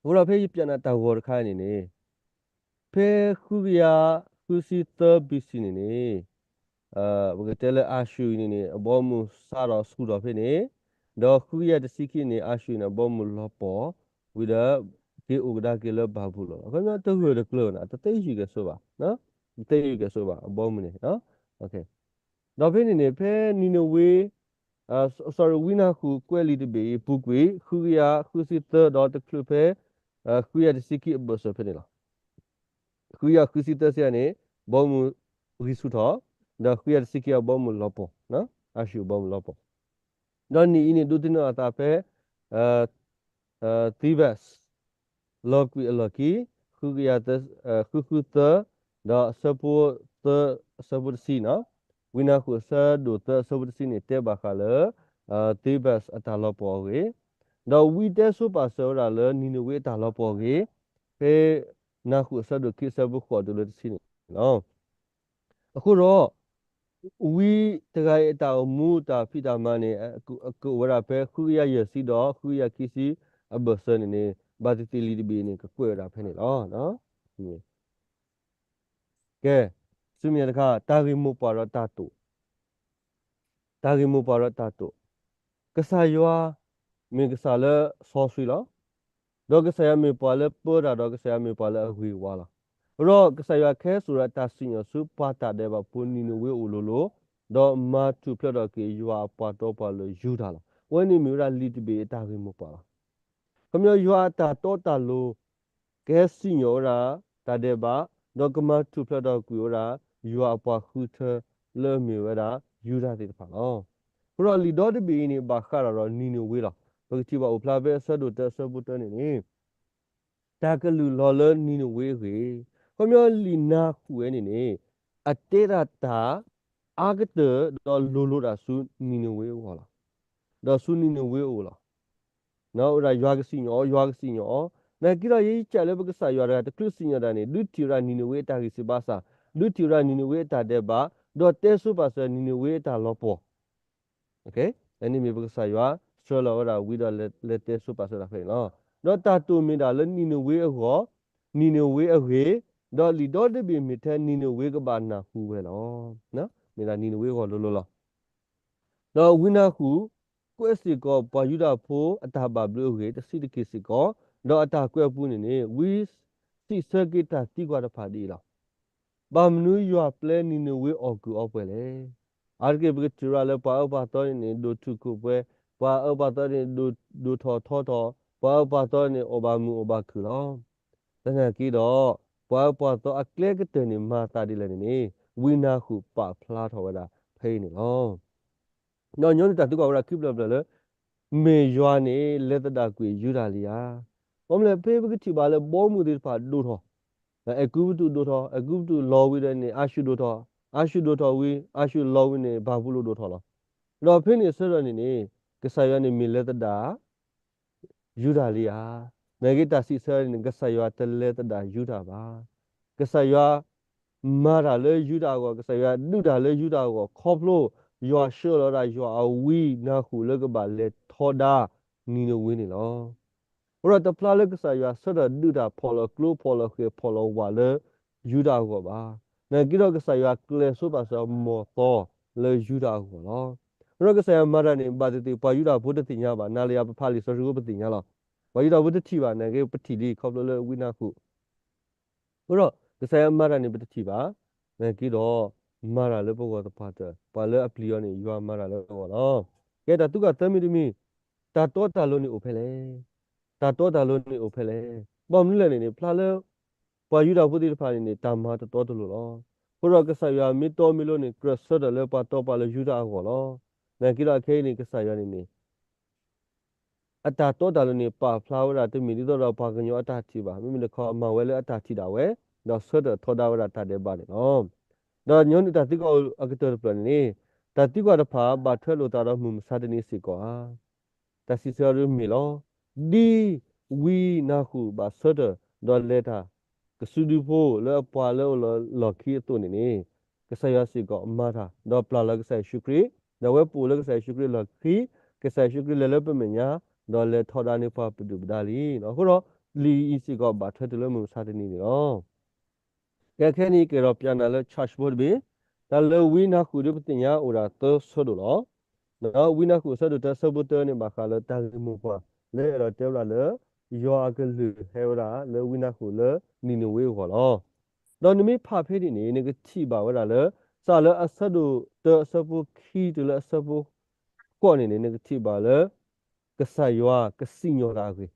အဃိဒီးဖဲယပျးနၤတၢ်ဂီၤတခါအံၤန့ၣ်န့ၣ်, ဖဲဃုကယၤဃုဆံသၢ ဘီၣ်စံၣ် န့ၣ်န့ၣ်, ပကတဲလၢအၤၡူၢ်အံၤန့ၣ်န့ၣ် အဘီမုၢ်စးထီၣ်ဆူၣ်ထီၣ်ဖဲန့ၣ်, ဒီးဃုကယၤတဆံခံန့ၣ် အၤၡူၢ်န့ၣ် အဘီမုၢ်လီၤပှီၢ်, ဝံၤဒီး က့ၤအိၣ်ကဒါက့ၤလၢဘၤဘူလိၣ်လီၤ. အခီပညီတဂၢၢ်တကျၢၤနၤ, တသ့ယုၢ်ကဲၣ်ဆိဘၣ်, တသ့ယုၢ်ကဲၣ်ဆိဘၣ် အဘီမုၢ်န့ၣ် ဒီးဖဲန့ၣ်န့ၣ် ဖဲနံၤနဝ့, sorry, ဝံနၢ်ဃိၣ်ကွဲးလံာ်တဘ့ၣ်အံၤအပူၤကွံာ် ဃုကယၤဃုဆံသၢ ဒီးတချုးဖဲ ဃုကယၤတဆံခံအဘၢၣ်စၢၤဖဲန့ၣ်လီၤ. ဃုကယၤဃုဆံသၢ စံးန့ၣ် ဘီမုၢ်ဂံၢ်ဆူၣ်ထီၣ်, ဒီးဃုကယၤတဆံခံအဘီမုၢ်လီၤပှီၢ်, အၤၡူၢ်အဘီမုၢ်လီၤပှီၢ်, ဒီးနံၣ်အံၤန့ၣ် ဒိးသန့ၤအသးဖဲ Thebes လီၤကွံာ်အလီၢ်ခံ, ဃုကယၤ, ဃုဃုသၢ, ဒီးအဆၢဖိသၢ, အဆၢဖိတဆံန့ၣ်, ဝံနၢ်ဃိၣ်အဆၢဒိၣ်သၢ အဆၢဖိတဆံန့ၣ် တဲဘၣ်ဃးလၢ Thebes အတၢ်လီၤပှီၢ်အဂ့ၢ်, ဒီးဝံတဲဆိပာ်စၢၤဝဲဒၣ်လၢနံၤနဝ့အတၢ်လီၤပှီၢ်အဂ့ၢ်, ဖဲနၢ်ဃိၣ်အဆၢဒိၣ်ခံ အဆၢဖိဃိးတုၤလၢတဆံန့ၣ်လီၤ. အဃိဒီး ဝံတဂၤအံၤအတၢ်အိၣ်မူတၢ်ဖံးတၢ်မၤန့ၣ် ကအိၣ်ဝဲဒၣ်ဖဲဃုကယၤယဲၢ်ဆံဒီးဃုကယၤခံဆံအဘၢၣ်စၢၤန့ၣ်န့ၣ် ဘၣ်သ့ၣ်သ့ၣ်လံာ်တဘ့ၣ်န့ၣ် ကကွဲးဝဲဒၣ်ဖဲန့ၣ်လီၤ. ကဲ, ဆူမဲာ်ညါတခါ တၢ်ဂ့ၢ်မိၢ်ပှၢ်ဒီးတၢ်တိာ်, တၢ်ဂ့ၢ်မိၢ်ပှၢ်ဒီးတၢ်တိာ်, ကစၢ်ယွၤမ့ၢ်ကစၢ်လၢစီဆှံလီၤ. ဒီးကစၢ်ယွၤမ့ၢ်ပှၤလၢပၢတၢ်ဒီးကစၢ်ယွၤမ့ၢ်ပှၤလၢအဂ့ၤဝါလီၤ. ဒီးကစၢ်ယွၤကဟဲစိာ်ဒီးတၢ်စံၣ်ညီၣ်ဆူပှၤတၢ်ဒဲးဘးဖိနံၤနဝ့အအိၣ်လိၤလိၤ, ဒီးမၤထူၣ်ဖျဲးထီၣ်က့ၤယွၤအပှၤတီပှၤလိၤယူဒၤလီၤ. အဝဲန့ၣ်မ့ၢ်ဝဲဒၣ်လံာ်တဘ့ၣ်အတၢ်ဂ့ၢ်မိၢ်ပှၢ်လီၤ. ခီပညီယွၤအတၢ်တီတၢ်လိၤ ကဟဲစံၣ်ညီၣ်ဝဲဒၣ်တၢ်ဒဲးဘး, ဒီးကမၤထူၣ်ဖျဲးထီၣ်ကွံာ်ဝဲဒၣ် ယွၤအပှၤဃုထၢလၢအမ့ၢ်ဝဲဒၣ် ယူဒၤသ့ၣ်တဖၣ်လီၤ. အဃိဒီးလံာ်ဒီတဘ့ၣ်အံၤန့ၣ် ဘၣ်ဃးဒီးနံၤနဝ့လီၤ. ပကထံၣ်ဘၣ်အိၣ်ဖျါဖဲအဆၢဒိၣ်တၢအဆၢဖိတၢန့ၣ်န့ၣ် တၢ်ကလုၢ်လီၤလၢနံၤနဝ့အဂ့ၢ်, ခီပညီလံာ်နၤဃုာ်ဝဲန့ၣ်န့ၣ် အတဲဒၣ်တၢ်အါကတၢၢ်ဒီးလိၤလိၤဒၣ်ဆူနံၤနဝ့အဂီၢ်လီၤ. ဒီးဆူနံၤနဝ့အအိၣ်လီၤ. ဝဲဒၣ်ယွၤကစံၣ်ညီၣ်အီၤ, ယွၤကစံၣ်ညီၣ်အီၤ, နာ်က့ဒီးယဲယကးလၢပကစၢ်ယွၤတဂၤတချုးစံၣ်ညီၣ်တၢ်န့ၣ် ဒုးထံၣ်ဝဲဒၣ်နံၤနဝ့အတၢ်ဂံၢ်စၢ်ဘါစၢ်, ဒုးထံၣ်ဝဲဒၣ်နံၤနဝ့အတၢ်ဒဲးဘး, ဒီးတဲဆိပာ်စၢၤနံၤနဝ့အတၢ်လီၤပှီၢ် အန့ၣ်မ့ၢ်ပကစၢ်ယွၤဆှၢလီၤဝဲဒၣ်ဝံဒီးလဲၤတဲဆိပာ်စၢၤတၢ်ဖဲန့ၣ်လီၤ. ဒီးတၢ်တိၢ်မ့ၢ်ဒၣ်လၢနံၤနဝ့အဂီၢ်, နံၤနဝ့အဂ့ၢ်, ဒီးလံာ်ဒီတဘ့ၣ်မ့ၢ်ထဲနံၤနဝ့ကဘၣ်နၢ်ဟူဝဲလီၤ. မ့ၢ်ဒၣ်နံၤနဝ့အဂီၢ်လိၤလိၤလီၤ. ဒီးဝံနၢ်ဃုာ်ကွဲးစ့ၢ်ကီးပှၤယူဒၤဖိအတၢ်ဘၣ်ဘျုးအဂ့ၢ် တဆံးတက့ၢ်စ့ၢ်ကီး, ဒီးအတၢ်ကွဲးအပူၤန့ၣ်န့ၣ် ဝံစံးဆၢက့ၤတၢ်သံကွၢ်တဖၣ်ဒ်အံၤလီၤ. ဘၣ်မနုၤယွၤပျဲနံၤနဝ့အီၣ်ကုၢ်အီပှဲၤလဲၣ်. အါတက့ၢ်ပကထံၣ်ရၣ်လၢပှၤအၢပှၤသီန့ၣ်န့ၣ် ဒိၣ်ထူၣ်ခိၣ်ပှဲၤ, ပှၤအၢပှၤသီန့ၣ် ဒိၣ်ထီၣ်ထီထီၣ်, ပှၤအၢပှၤသီန့ၣ် အိၣ်ဘၣ်မုာ်အိၣ်ဘၣ်ခုၣ်လီၤ. သနာ်က့ဒီး ပှၤအၢပှၤသီအကျဲကတၢၢ်န့ၣ် မၤသးဒ်လဲၣ်န့ၣ်န့ၣ် ဝံနၢ်ဃုာ်ပာ်ဖျါထီၣ်ဝဲဒၣ်ဖဲအံၤန့ၣ်လီၤ. ဒီးညီနုၢ်တၢ်သံကွၢ်ဝဲဒၣ်ခံဖျၢၣ်ဖျၢၣ်လၢ မ့ၢ်ယွၤန့ၣ် လဲၤသဒၣ်ကွံာ်ယူဒၤလံဧါ. ဘၣ်မနုၤလဲၣ်ဖဲပကထံၣ်ဘၣ်လၢဘီမုၢ်သ့ၣ်တဖၣ်ဒိၣ်ထီၣ်, အဲၤကူပတူးဒိၣ်ထီၣ်, အဲၤကူပတူးလီၤဝံၤဒီးန့ၣ် အၤၡူၢ်ဒိၣ်ထီၣ်, အၤၡူၢ်ဒိၣ်ထီၣ်ဝံၤ အၤၡူၢ်လီၤဝံၤန့ၣ် ဘၤဘူလိၣ်ဒိၣ်ထီၣ်လီၤ. ဒီးဖဲန့ၣ်အဆၢကတီၢ်န့ၣ်န့ၣ် ကစၢ်ယွၤန့ၣ်မ့ၢ်လဲၤသဒၣ် ယူဒၤလံဧါ. နာ်က့တၢ်စံးဆၢန့ၣ် ကစၢ်ယွၤတလဲၤသဒၣ်ယူဒၤဘၣ်. ကစၢ်ယွၤမၤတၢ်လၢယူဒၤအဂီၢ်, ကစၢ်ယွၤဒုးတၢ်လၢယူဒၤအဂီၢ် ခီဖျိယွၤဆှၢလီၤဝဲဒၣ်ယွၤအဝံနၢ်ဃုာ်လၢကဘၣ်လဲၤထီဒါနံၤနဝ့န့ၣ်လီၤ. အဃိဒီးတဖျါလၢကစၢ်ယွၤဆၢထၢၣ်ဒုးတၢ်ဖီၣ်လီၤကျိဖီၣ်လီၤဃဲၤဖီၣ်လီၤဝးလၢယူဒၤအဂီၢ်ဘၣ်. နာ်က့ဒီးကစၢ်ယွၤကျဲၤဆိပာ်စၢၤအမီၢ်သီလၢယူဒၤအဂီၢ်လီၤ. အဃိဒီးကစၢ်ယွၤမၤတၢ်န့ၣ် ဘၣ်သ့ၣ်သ့ၣ်ပှၤယူဒၤဖိတသ့ၣ်ညါဘၣ်. နၤလၢယၤပဖးလံာ်စီဆှံဖိပသ့ၣ်ညါလီၤ. ပှၤယူဒၤဖိတထံၣ်ဘၣ်, နာ်က့ပထံၣ်လံခီဖျိလၢဝံနၢ်ဃုာ် အဃိဒီးကစၢ်ယွၤမၤတၢ်န့ၣ်ပတထံၣ်ဘၣ်, နာ်က့ဒီး မၤတၢ်လၢပဂီၢ်သပှၢ်တၢၢ်, ပှၤလၢအပျံၤအီၤန့ၣ် ယွၤမၤတၢ်လၢအဂီၢ်လီၤ. ကဲတၢ်သံကွၢ်သၢမံၤတမံၤ, တၢ်တီတၢ်လိၤန့ၣ်အိၣ်ဖဲလဲၣ်. တၢ်တီတၢ်လိၤန့ၣ်အိၣ်ဖဲလဲၣ်. ဘၣ်မနုၤလဲၣ်န့ၣ်န့ၣ် ဖျါလၢ ပှၤယူဒၤဖိသ့ၣ်တဖၣ်န့ၣ်န့ၣ် တၢ်မၤတတီတလိၤလီၤ. အဃိဒီးကစၢ်ယွၤမ့ၢ်တီမ့ၢ်လိၤန့ၣ် ကြၢးဆၢထၢၣ်လၢပှၤတီပှၤလိၤယူဒၤအဂီၢ်လီၤ. နာ်က့ဒီးအခဲအံၤန့ၣ် ကစၢ်ယွၤန့ၣ်န့ၣ် အတၢ်တီတၢ်လိၤန့ၣ် ပာ်ဖျါဝဲဒၣ်တမ့ၢ်ဒ်သိးဒီးပှၤကညီအတၢ်ထံၣ်ဘၣ်. မ့မ့ၢ်တခီမၤဝဲလၢအတၢ်ထံၣ်ဒၣ်ဝဲ, ဒီးဆၢထၢၣ်ထီဒါဝဲဒၣ်တၢ်ဒဲးဘးန့ၣ်လီၤ. ဒီးညီနုၢ်တၢ်သံကွၢ်အကတၢၢ်တဖျၢၣ်န့ၣ်န့ၣ်, တၢ်သံကွၢ်တဖၣ် ဘၣ်ထွဲလိာ်သးဒီးမုၢ်မဆါတနံၤစ့ၢ်ကီးဧါ. တၢ်စံးဆၢဒ်မ့ၢ်လီၤ. ဒ်ဝံနၢ်ဃုာ်ဘၣ်ဆၢထၢၣ် ဒီးလဲၤတၢ် ကစုဒုဖိလၢအပှၤလၢအအိၣ်လၢလီၢ်ခံအသိးန့ၣ်န့ၣ်, ကစၢ်ယွၤစ့ၢ်ကီးမၤတၢ် ဒီးပျၢ်လီၤကစၢ်ယ့ၣ်ၡူးခရံာ်, ဒီးအဝဲပအိၣ်လၢကစၢ်ယ့ၣ်ၡူးခရံာ်အလီၢ်ခံ, ကစၢ်ယ့ၣ်ၡူးခရံာ်လဲၤလၢပမဲာ်ညါ, ဒီးလဲၤထီဒါန့ၢ်ပှၤပဒုၣ်ပဒါလံ. အဃိဒီး လံာ်အံၤစ့ၢ်ကီးဘၣ်ထွဲတုၤလၢမုၢ်မဆါတနံၤန့ၣ်လီၤ. ကဲခဲအံၤန့ၣ် ယကအဲၣ်ဒိးပျၢ်နၤလၢ chart ဖိတဘ့ၣ်, တၢ်လၢဝံနၢ်ဃုာ်ဒီးပသ့ၣ်ညါအိၣ်ဒၣ်သၢဆၢဒိၣ်လီၤ. ဒီးဝံနၢ်ဃုာ်အဆၢဒိၣ်တၢအဆၢဖိတၢန့ၣ် ဘၣ်ဃးလၢတၢ်ဂ့ၢ်မိၢ်ပှၢ် လၢအဲၣ်ဒိးတဲဝဲဒၣ်လၢ ယွၤအကလုၢ်ဟဲဝဲဒၣ်လၢဝံနၢ်ဃုာ်လၢနံၤနဝ့အဂီၢ်လီၤ. ဒီးနမ့ၢ်ဖးဖဲန့ၣ်န့ၣ် နကထံၣ်ဘၣ်ဝဲဒၣ်လၢ စးလၢအဆၢဒိၣ်တၢအဆၢဖိခံတုၤလၢအဆၢဖိဃိးန့ၣ်န့ၣ် နကထံၣ်ဘၣ်လၢ ကစၢ်ယွၤကစံၣ်ညီၣ်တၢ်အဂ့ၢ်,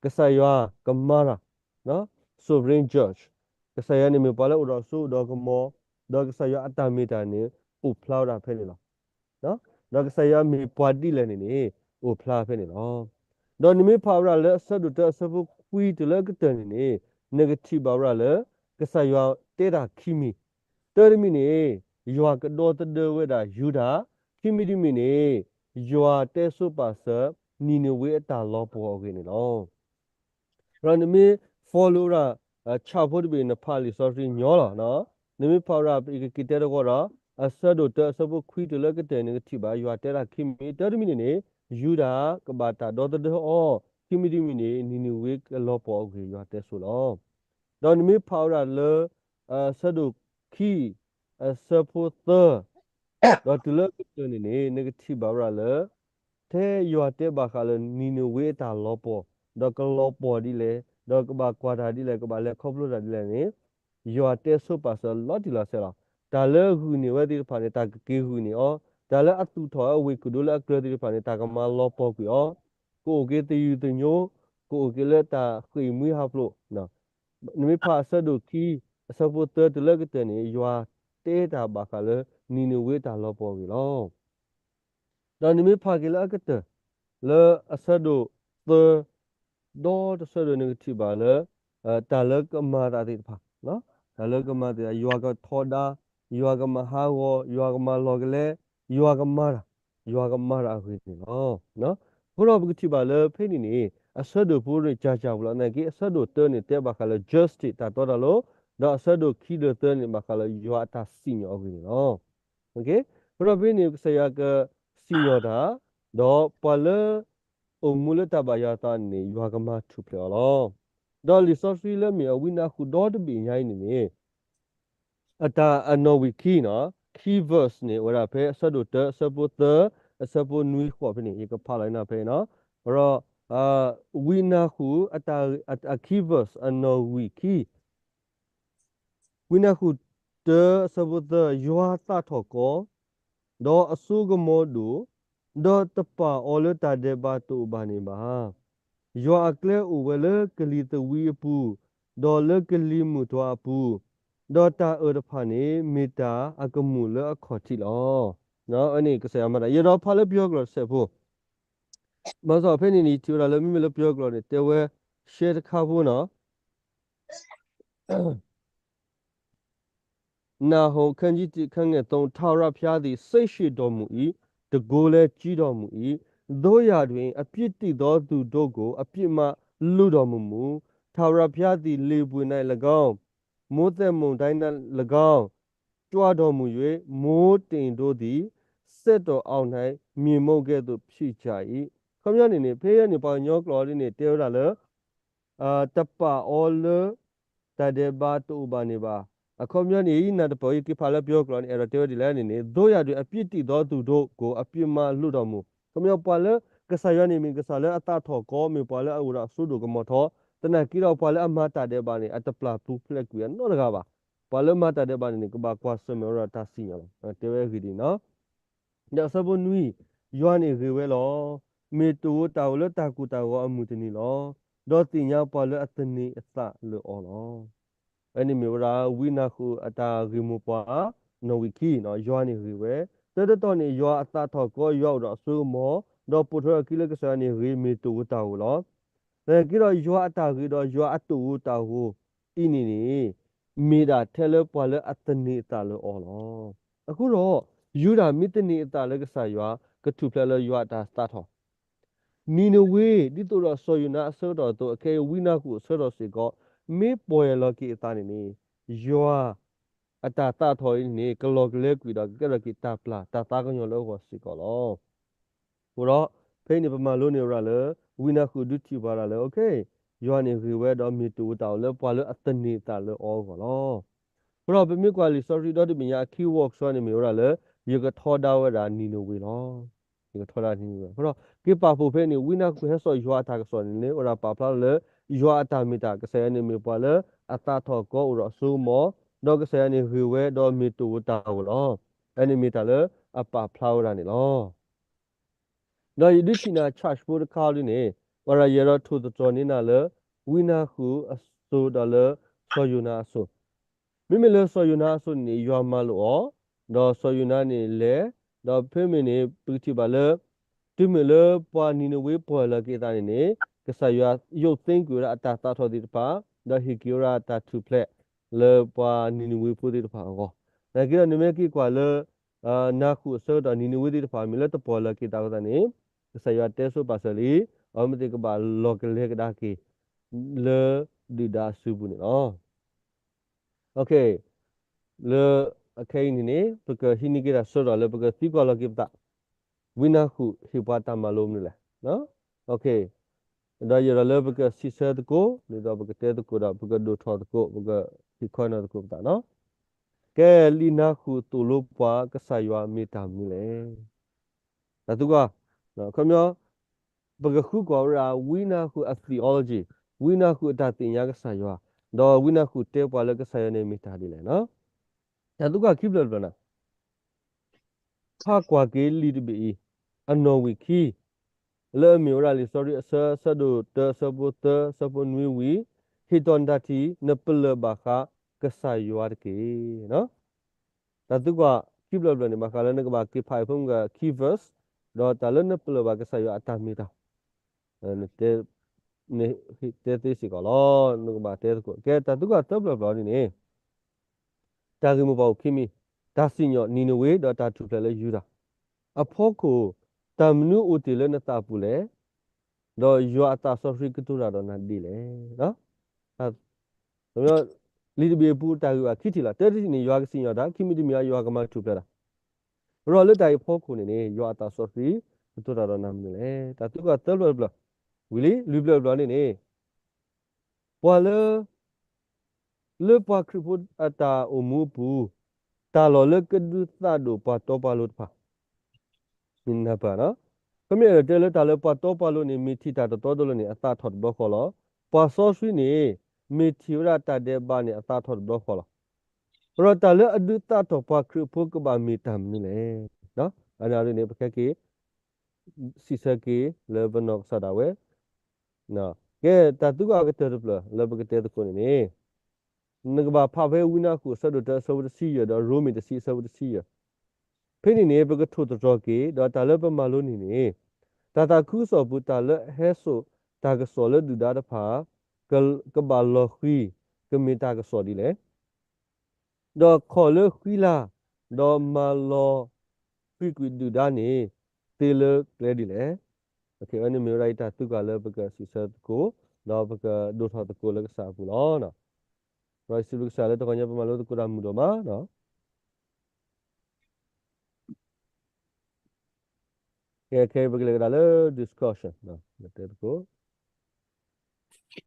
ကစၢ်ယွၤကမၤတၢ်, sovereign judge, ကစၢ်ယွၤန့ၣ်မ့ၢ်ပှၤလၢအိၣ်ဒီးစိအိၣ်ဒီးကမီၤ, ဒီးကစၢ်ယွၤအတၢ်မ့ၢ်တၢ်န့ၣ် အိၣ်ဖျါဝဲဒၣ်ဖဲန့ၣ်လီၤ. ဒီးကစၢ်ယွၤမ့ၢ်ပှၤဒ်လဲၣ်န့ၣ်န့ၣ် အိၣ်ဖျါဖဲန့ၣ်လီၤ. ဒီးနမ့ၢ်ဖးဝဲဒၣ်လၢအဆၢဒိၣ်တၢအဆၢဖိခွံတုၤလၢအကတၢၢ်န့ၣ်န့ၣ် နကထံၣ်ဘၣ်ဝဲဒၣ်လၢ ကစၢ်ယွၤတဲတၢ်ခံမံၤ, တၢတမံၤန့ၣ် ယွၤကဒီသဒၢဝဲဒၣ်ယူဒၤ, ခံမံၤတမံၤန့ၣ် ယွၤတဲဆိပာ်စၢၤ နံၤနဝ့အတၢ်လီၤပှီၢ်အဂ့ၢ်န့ၣ်လီၤ. ဒီးနမ့ၢ် follow ဝဲဒၣ် chart ဖိတဘ့ၣ် နဖးလံာ်စီဆှံညီလီၤ. နမ့ၢ်ဖးဝဲဒၣ် ယကက့ၤတဲတဂီၢ်ဒီး အဆၢဒိၣ်တၢအဆၢဖိခွံတုၤလၢကတၢၢ်န့ၣ် နကထံၣ်ဘၣ် ယွၤတဲဒၣ်ခံမံၤ, တၢတမံၤန့ၣ်န့ၣ် ယူဒၤကဘၣ်တၢ်ဒီသဒၢအီၤ, ခံမံၤတမံၤန့ၣ် နံၤနဝ့အလီၤပှီၢ်အဂ့ၢ် ယွၤတဲဆိလီၤ. ဒီးနမ့ၢ်ဖးဝဲဒၣ်လၢ အဆၢဒိၣ်ခံ အဆၢဖိသၢ ဒီးတုၤလၢကတၢၢ်န့ၣ်န့ၣ် နကထံၣ်ဘၣ်ဝဲဒၣ်လၢ ထဲယွၤတဲဘၣ်ဃးလၢနံၤနဝ့အတၢ်လီၤပှီၢ်, ဒီးကလီၤပှီၢ်ဒ်လဲၣ်, ဒီးကဘၣ်ကွၢ်တၢ်ဒ်လဲၣ်, ကဘၣ်လဲၤခီဖျိတၢ်ဒ်လဲၣ်န့ၣ်, ယွၤတဲဆိပာ်စၢၤလီၤတံၢ်လီၤဆဲးလီၤ. တၢ်လၢအဂုာ်န့ၢ်ဝဲသ့ၣ်တဖၣ်န့ၣ် တၢ်ကက့ၤဂုာ်န့ၢ်အီၤ, တၢ်လၢအသူၣ်ထီၣ်ဝဲအဝ့ၢ်ကဒိလၢအကြၢးသ့ၣ်တဖၣ်န့ၣ် တၢ်ကမၤလီၤပှီၢ်ကွံာ်အီၤ, ကအိၣ်က့ၤသယုၢ်သညိ, က ပအိၣ်က့ၤလၢတၢ်ဃ့ၢ်မှံဟးဖျိး, နမ့ၢ်ဖးအဆၢဒိၣ်ခံ အဆၢဖိသၢတုၤလၢကတၢၢ်န့ၣ် ယွၤတဲတၢ်ဘၣ်ဃးလၢ နံၤနဝ့တၢ်လီၤပှီၢ်အဂ့ၢ်လီၤ. ဒီးနမ့ၢ်ဖးက့ၤလၢအကတၢၢ် လၢအဆၢဒိၣ်သၢ ဒီတဆၢဒိၣ်န့ၣ် ကထံၣ်ဘၣ်လၢ တၢ်လၢကမၤတၢ်သ့ၣ်တဖၣ်, တၢ်လၢကမၤသ့ၣ်တဖၣ် ယွၤကထီဒါ, ယွၤကမၤဟးဂီၤ, ယွၤကမၤလီၤကလဲ, ယွၤကမၤတၢ်, ယွၤကမၤတၢ်အဂ့ၢ်န့ၣ်လီၤ. အဃိဒီးပကထံၣ်ဘၣ်လၢဖဲန့ၣ်န့ၣ် အဆၢဒိၣ်ဖိန့ၣ် ကၢ်ကၢ်ပူၤလီၤ. သနာ်က့ အဆၢဒိၣ်တၢန့ၣ် တဲဘၣ်ဃးလၢ justice တၢ်တီတၢ်လိၤ, ဒီးအဆၢဒိၣ်ခံဒီးသၢန့ၣ် ဘၣ်ဃးလၢယွၤအတၢ်စံၣ်ညီၣ်အဂ့ၢ်န့ၣ်လီၤ. အဃိဒီးဖဲန့ၣ် ကစၢ်ယွၤကစံၣ်ညီၣ်တၢ်, ဒီးပှၤလၢ အိၣ်မူလၢတၢ်ဘၣ်ယွၤအသးန့ၣ် ယွၤကမၤထူၣ်ဖျဲးအီၤလီၤ. ဒီးလံာ်စီဆှံလၢမ့ၢ်အဝံနၢ်ဟူဒီတဘ့ၣ်ညါအံၤန့ၣ်န့ၣ် အတၢ်အနီၣ်ဝံာ်ခံနီၤ key verse န့ၣ် အိၣ်ဝဲဒၣ်ဖဲအဆၢဒိၣ်တၢ အဆၢဖိသၢ အဆၢဖိနွံဃိးဖဲန့ၣ် ယကဖးလီၤနၤဖဲနီၤ. ဒီး ဝံနၢ်ဟူအတၢ် အ key verse အနီၣ်ဝံာ်ခံ ဝံနၢ်ဟူတၢ အဆၢဖိသၢ, ယွၤသးထီၣ်ကီ ဒီးအစိကမီၤဒိၣ်, ဒီးတပာ်အီၤလၢတၢ်ဒဲးဘးတအိၣ်ဘၣ်န့ၣ်ဘၣ်. ယွၤအကျဲအိၣ်ဝဲလၢကလံၤသဝံအပူၤ, ဒီးလၢကလံၤမုၢ်တွၤအပူၤ, ဒီးတၢ်အၢၣ်တဖၣ်န့ၣ် မ့ၢ်တၢ်အကမူၣ်လၢအခီၣ်ထံးလီၤ. အန့ၣ်ကစၢ်ယွၤမၤတၢ် ယအဲၣ်ဒိးဖးလၢပယီၤကျိာ်တစဲးဖိ ဘၣ်ဆၣ်ဖဲန့ၣ်န့ၣ် ယထံၣ်ဝဲဒၣ်လၢမ့မ့ၢ်လၢပယီၤကျိာ်န့ၣ် တဲဝဲရှဲတခါဖိနီၤ နၢ်ဟူ ခန်းကြီးတစ် ခန်းငယ်သုံး ထာဝရဘုရားသည် စိတ်ရှည်တော်မူ၏၊ တန်ခိုးလည်းကြီးတော်မူ၏။ သို့ရာတွင် အပြစ်တည်သောသူတို့ကို အပြစ်မှလွတ်တော်မမူ။ ထာဝရဘုရားသည် လေပွေ၌၎င်း၊ မိုးသက်မုန်တိုင်း၌၎င်း ကြွတော်မူ၍ မိုဃ်းတိမ်တို့သည် စက်တော်အောက်၌ မြေမှုန့်ကဲ့သို့ ဖြစ်ကြ၏။ ခီပညီန့ၣ်န့ၣ် ဖဲအံၤန့ၣ် ပှၤကညီကျိာ်ဒ်န့ၣ် တဲဝဲဒၣ်လၢ တပာ်အီၤလၢ တၢ်ဒဲးဘးတအိၣ်ဘၣ်န့ၣ်ဘၣ်. အခီပညီန့ၣ် နၢ်တပၢၢ် ယက့ၤဖးလၢပယီၤကျိာ်န့ၣ် အဲၣ်ဒိးတဲဝဲဒ်လဲၣ်န့ၣ်န့ၣ် သို့ရာတွင် အပြစ်တည်သောသူတို့ကို အပြစ်မှလွတ်တော်မူ. ခီပညီ ပှၤလၢကစၢ်ယွၤန့ၣ် မ့ၢ်ကစၢ်လၢအသးထီၣ်ကီ မ့ၢ်ပှၤလၢအအိၣ်ဒီးအစိဒိၣ်ကမီၤထီ, သနာ်က့ဒီးပှၤလၢအမၤတၢ်ဒဲးဘးန့ၣ် အတပျၢ်ပူၤဖျဲးကွံာ်အနီတဂၤဘၣ်. ပှၤလၢမၤတၢ်ဒဲးဘးန့ၣ်န့ၣ် ကဘၣ်ကွၢ်ဆၢၣ်မဲာ်ဝဲဒၣ်တၢ်စံၣ်ညီၣ်လီၤ. တဲဝဲအဂ့ၢ်ဒ်န့ၣ်နီၤ. ဒီးအဆၢဖိနွံ, ယွၤန့ၣ်ဂ့ၤဝဲလီၤ. မ့ၢ်တအိၣ်တၢ်အိၣ်လၢတၢ်ကိၢ်တၢ်ဂီၤအမုၢ်တနံၤလီၤ. ဒီးသ့ၣ်ညါပှၤလၢအသန့ၤအသးလၢအီၤလီၤ. အန့ၣ်မ့ၢ်ဝဲဒၣ် ဝံနၢ်ဟူအတၢ်ဂ့ၢ်မိၢ်ပှၢ် နီၣ်ဝံာ်ခံနီၤ, ယွၤန့ၣ်ဂ့ၤဝဲ. တၢတတီၢ်န့ၣ် ယွၤအသးထီၣ်ကီ ယွၤအိၣ်ဒီးအစိကမီၤ, ဒီးပိာ်ထွဲထီၣ်အခံလၢကစၢ်ယွၤန့ၣ်ဂ့ၤ မ့ၢ်တအိၣ်တၢ်အိၣ်လီၤ. သနာ်က့ဒီး ယွၤအတၢ်ဂ့ၤဒီးယွၤအတအိၣ်တၢ်အိၣ်အံၤန့ၣ်န့ၣ် မ့ၢ်ဒၣ်ထဲလၢပှၤလၢအသန့ၤအသးလၢအီၤလီၤ. အဃိဒီး ယူဒၤမ့ၢ်သန့ၤအသးလၢကစၢ်ယွၤ ကထူၣ်ဖျဲးလၢယွၤအတၢ်သးထီၣ် နံၤနဝ့ ဒ်သိးဒီးစီၤယိၤနါအဆၢကတီၢ်အသိး အခဲအံၤဝံနၢ်ဟူအဆၢကတီၢ်စ့ၢ်ကီး မ့ၢ်ပီၢ်ယၢ်လီၤက့ၤအသးန့ၣ်န့ၣ် ယွၤအတၢ်သးထီၣ်အံၤန့ၣ် ကလီၤကလဲကွံာ်ဒီးကကဲထီၣ်က့ၤတၢ်ပျၢ် တၢ်သးကညီၤလၢအဂီၢ်စ့ၢ်ကီးလီၤ. အဃိဒီး ဖဲအံၤန့ၣ် ပမၤလိန့ၢ်ဝဲဒၣ်လၢ ဝံနၢ်ဟူဒုးထံၣ်ဘၣ်ဒၣ်လၢ ယွၤန့ၣ်ဂ့ၤဝဲဒီးမ့ၢ်တအိၣ်တၢ်အိၣ်လၢပှၤလၢအသန့ၤအသးလၢအီၤအဂီၢ်လီၤ. အဃိဒီးပမ့ၢ်ကွၢ်လံာ်စီဆှံဒီတဘ့ၣ်ညါအခံ ဝီၢ်ကဆှီန့ၣ်မ့ၢ်ဝဲဒၣ်လၢ ယကထီဒါဝဲဒၣ်နံၤနဝ့လီၤ. ယကထီဒါနံၤနဝ့လီၤ. အဃိဒီး က့ၤပာ်ဖှိၣ်ဖဲန့ၣ် ဝံနၢ်ဟူဟဲစိာ်ယွၤအတၢ်ကစီၣ်န့ၣ်န့ၣ် အိၣ်ဒၣ်ပာ်ဖျါလၢ ယွၤအတၢ်မ့ၢ်တၢ် ကစၢ်ယွၤန့ၣ်မ့ၢ်ပှၤလၢအသးထီၣ်ကီအိၣ်ဒီးအစိကမီၤ, ဒီးကစၢ်ယွၤန့ၣ်ဂ့ၤဝဲဒီးမ့ၢ်တအိၣ်တၢ်အိၣ်လီၤ. အန့ၣ်မ့ၢ်တၢ်လၢအပာ်ဖျါဝဲဒၣ်န့ၣ်လီၤ. ဒီးယဒုးထံၣ်နၤ church ဖိတခါအံၤဒ်န့ၣ် ဝဲဒၣ်ယအဲၣ်ဒိးထိၣ်သတြီၤန့ၢ်နၤလၢ ဝံနၢ်ဟူအစိၤဒီးလၢ စီၤယိၤနါအစိၤ, မ့မ့ၢ်လၢစီၤယိၤနါအစိၤန့ၣ်န့ၣ် ယွၤမၤလိာ်အီၤ, ဒီးစီၤယိၤနါန့ၣ်လဲၤ, ဒီးဖဲမ့ၢ်န့ၣ် ပကထံၣ်ဘၣ်လၢ တုၤမ့ၢ်လၢပှၤနံၤနဝ့ပီၢ်ယၢ်လီၤက့ၤအသးန့ၣ်န့ၣ် ကစၢ်ယွၤယိးသ့ကွံာ်ဝဲဒၣ်အတၢ်သးထီၣ်သ့ၣ်တဖၣ်, ဒီးဟ့ၣ်က့ၤဝဲဒၣ်တၢ်ထူၣ်ဖျဲးလၢပှၤနံၤနဝ့ဖိသ့ၣ်တဖၣ်အဂီၢ်. သနာ်က့ဒီး နမ့ၢ်က့ၤကွၢ်လၢ နၢ်ဟူအဆၢကတီၢ် နံၤနဝ့သ့ၣ်တဖၣ် မ့ၢ်လၢတပီၢ်ယၢ်လီၤက့ၤသးအဃိသတးန့ၣ် ကစၢ်ယွၤတဲဆိပာ်စၢၤလံ, အဝဲသ့ၣ်ကဘၣ်လီၤကလဲကဒါက့ၤ လၢဒုၣ်ဒါအစုပူၤန့ၣ်လီၤ. လၢအခဲအံၤန့ၣ်န့ၣ် ပကဟံးန့ၢ်က့ၤတၢ်ဆၢကတီၢ်လၢပကသံကွၢ်လီၤက့ၤပသး, ဝံနၢ်ဟူဟ့ၣ်ပှၤတၢ်မၤလိမနုၤလဲၣ်. ဒီးယအဲၣ်ဒိးလၢပကစံးဆၢသကိး ဒ်သိးပကတဲသကိးဒီး ပကဒိၣ်ထီၣ်သကိး ပကဟ့ၣ်ခီနီၤသကိးပသးနီၤ. ကဲ လံာ်နၢ်ဟူသိၣ်လိပှၤကစၢ်ယွၤမ့ၢ်တၢ်မနုၤလဲၣ်. တၢ်သံကွၢ်, ခီပညီ ပကဃုကွၢ်ဝဲဒၣ် ဝံနၢ်ဟူအ theology, ဝံနၢ်ဟူအတၢ်သ့ၣ်ညါကစၢ်ယွၤ, ဒီးဝံနၢ်ဟူတဲပှၤလၢကစၢ်ယွၤန့ၣ်မ့ၢ်တၢ်ဒ်လဲၣ်နီၤ. တၢ်သံကွၢ်ခံဖျၢၣ်တဖျၢၣ်န့ၣ် ဖးကွၢ်က့ၤလံာ်တဘ့ၣ်အံၤ အနီၣ်ဝံာ်ခံ, လၢအမ့ၢ်ဝဲဒၣ်လံာ်စီဆှံအဆၢ အဆၢဒိၣ်တၢ အဆၢဖိသၢ အဆၢဖိနွံဝံၤ, ဟ့ၣ်တီၢ်နတၢ်ထံၣ် နပလၢၢ်ဘၣ်ဃးကစၢ်ယွၤတက့ၢ်. တၢ်သံကွၢ်ခံဖျၢၣ်တဖျၢၣ်န့ၣ် ဘၣ်ဃးလၢနကဘၣ်က့ၤဖးအံၤဖိမုၢ်ဂၢၢ်ခံ verse, ဒီးတၢ်လၢနပလၢၢ်ဘၣ်ကစၢ်ယွၤအတၢ်မ့ၢ်တၢ် တဲသ့စ့ၢ်ကီးလီၤ. နကဘၣ်တဲသကိး. ကဲ တၢ်သံကွၢ်သၢဖျၢၣ်တဖျၢၣ်န့ၣ်န့ၣ်, တၢ်ဂ့ၢ်မိၢ်ပှၢ်အိၣ်ခံမံၤ, တၢ်စံၣ်ညီၣ်နံၤနဝ့ ဒီးတၢ်ထူၣ်ဖျဲးလၢယူဒၤ. အဖီခိၣ်, တၢ်မနုၤအိၣ်တ့ၢ်လၢနသးအပူၤလဲၣ်, ဒီးယွၤအသးစီဆှံကတိၤတၢ်ဒီးနၤဒ်လဲၣ်. လံာ်တဘ့ၣ်အပူၤတၢ်ဂ့ၢ်ဘၣ်ခံထံၣ်လီၤ. တၢတထံၣ်န့ၣ် ယွၤကစံၣ်ညီၣ်တၢ်, ခံမံၤတမံၤ ယွၤကမၤထူၣ်ဖျဲးတၢ် ဒီးလၢတၢ်အံၤအဖီခိၣ်န့ၣ်န့ၣ် ယွၤအသးစီဆှံကတိၤတၢ်ဒီးနၤမနုၤလဲၣ်. တၢ်သံကွၢ်သၢဖျၢၣ်တဖျၢၣ်, ဝံၤလံ လွံၢ်ဖျၢၣ်တဖျၢၣ်န့ၣ်န့ၣ်, ပှၤလၢ လၢပှၤခရံာ်ဖိအတၢ်အိၣ်မူအပူၤ, တၢ်လီၢ်လၢကဒုးသးဒိၣ်ပှၤတီပှၤလိၤတဖၣ် မ့ၢ်နၢ်ပၢၢ်, ခီမ့ၢ်အဲၣ်ဒိးတဲလၢတၢ်လၢပှၤတီပှၤလိၤန့ၣ် မ့ၢ်ထံၣ်တၢ်တတီတလိၤန့ၣ် အသးထီၣ်တဘျီဃီလီၤ. ပှၤစီဆှံန့ၣ် မ့ၢ်ထံၣ်ဝဲဒၣ်တၢ်ဒဲးဘးန့ၣ် အသးထီၣ်တဘျီဃီလီၤ. ဒီးတၢ်လၢအဒုးသးထီၣ်ပှၤခရံာ်ဖိကဘၣ်မ့ၢ်တၢ်မနုၤလဲၣ်. အန့ၣ်န့ၣ် ပကဟဲက့ၤ စံးဆၢက့ၤလၢပနီၢ်ကစၢ်ဒၣ်ဝဲ ကဲတၢ်သံကွၢ်ကတၢၢ်တဖျၢၣ်လၢပကတဲသကိးန့ၣ်န့ၣ်, နကဘၣ်ဖးဖဲဝံနါဃိၣ်အဆၢဒိၣ်တၢအဆၢဖိတဆံယဲၢ် ဒီးရိမ့ၤတဆံအဆၢဖိတဆံယဲၢ်. ဖဲန့ၣ်န့ၣ် ပကထိၣ်သတြီၤက့ၤ ဒီးတၢ်လၢပမၤလိန့ၣ်န့ၣ်, တၢ်သးခုကစီၣ်ပူၤ တၢ်လၢအဟဲစိာ်တၢ်ကစီၣ်လၢဒုၣ်ဒါတဖၣ် ကဘၣ်လီၤဃံၤ ကမ့ၢ်တၢ်ကစီၣ်ဒ်လဲၣ်. ဒီးခီၣ်လၢဃံလၤ ဒီးမၤလီၤဃံၤကွံာ်ဒုၣ်ဒါန့ၣ် သ့လၢကျဲဒ်လဲၣ်. အဝဲန့ၣ်မ့ၢ်ဝဲဒၣ်အံၤတၢ်သံကွၢ်လၢပကစံးဆၢသကိး ဒီးပကဒိၣ်ထီၣ်သကိးလၢကစၢ်အပူၤလီၤ. ပစံးဘျုးကစၢ်လၢတဂီၤညါပမၤလိသကိးတၢ်မုာ်ဒိၣ်မး. ကဲ ခဲအံၤပကလဲၤကဒါလၢ discussion တဲသကိး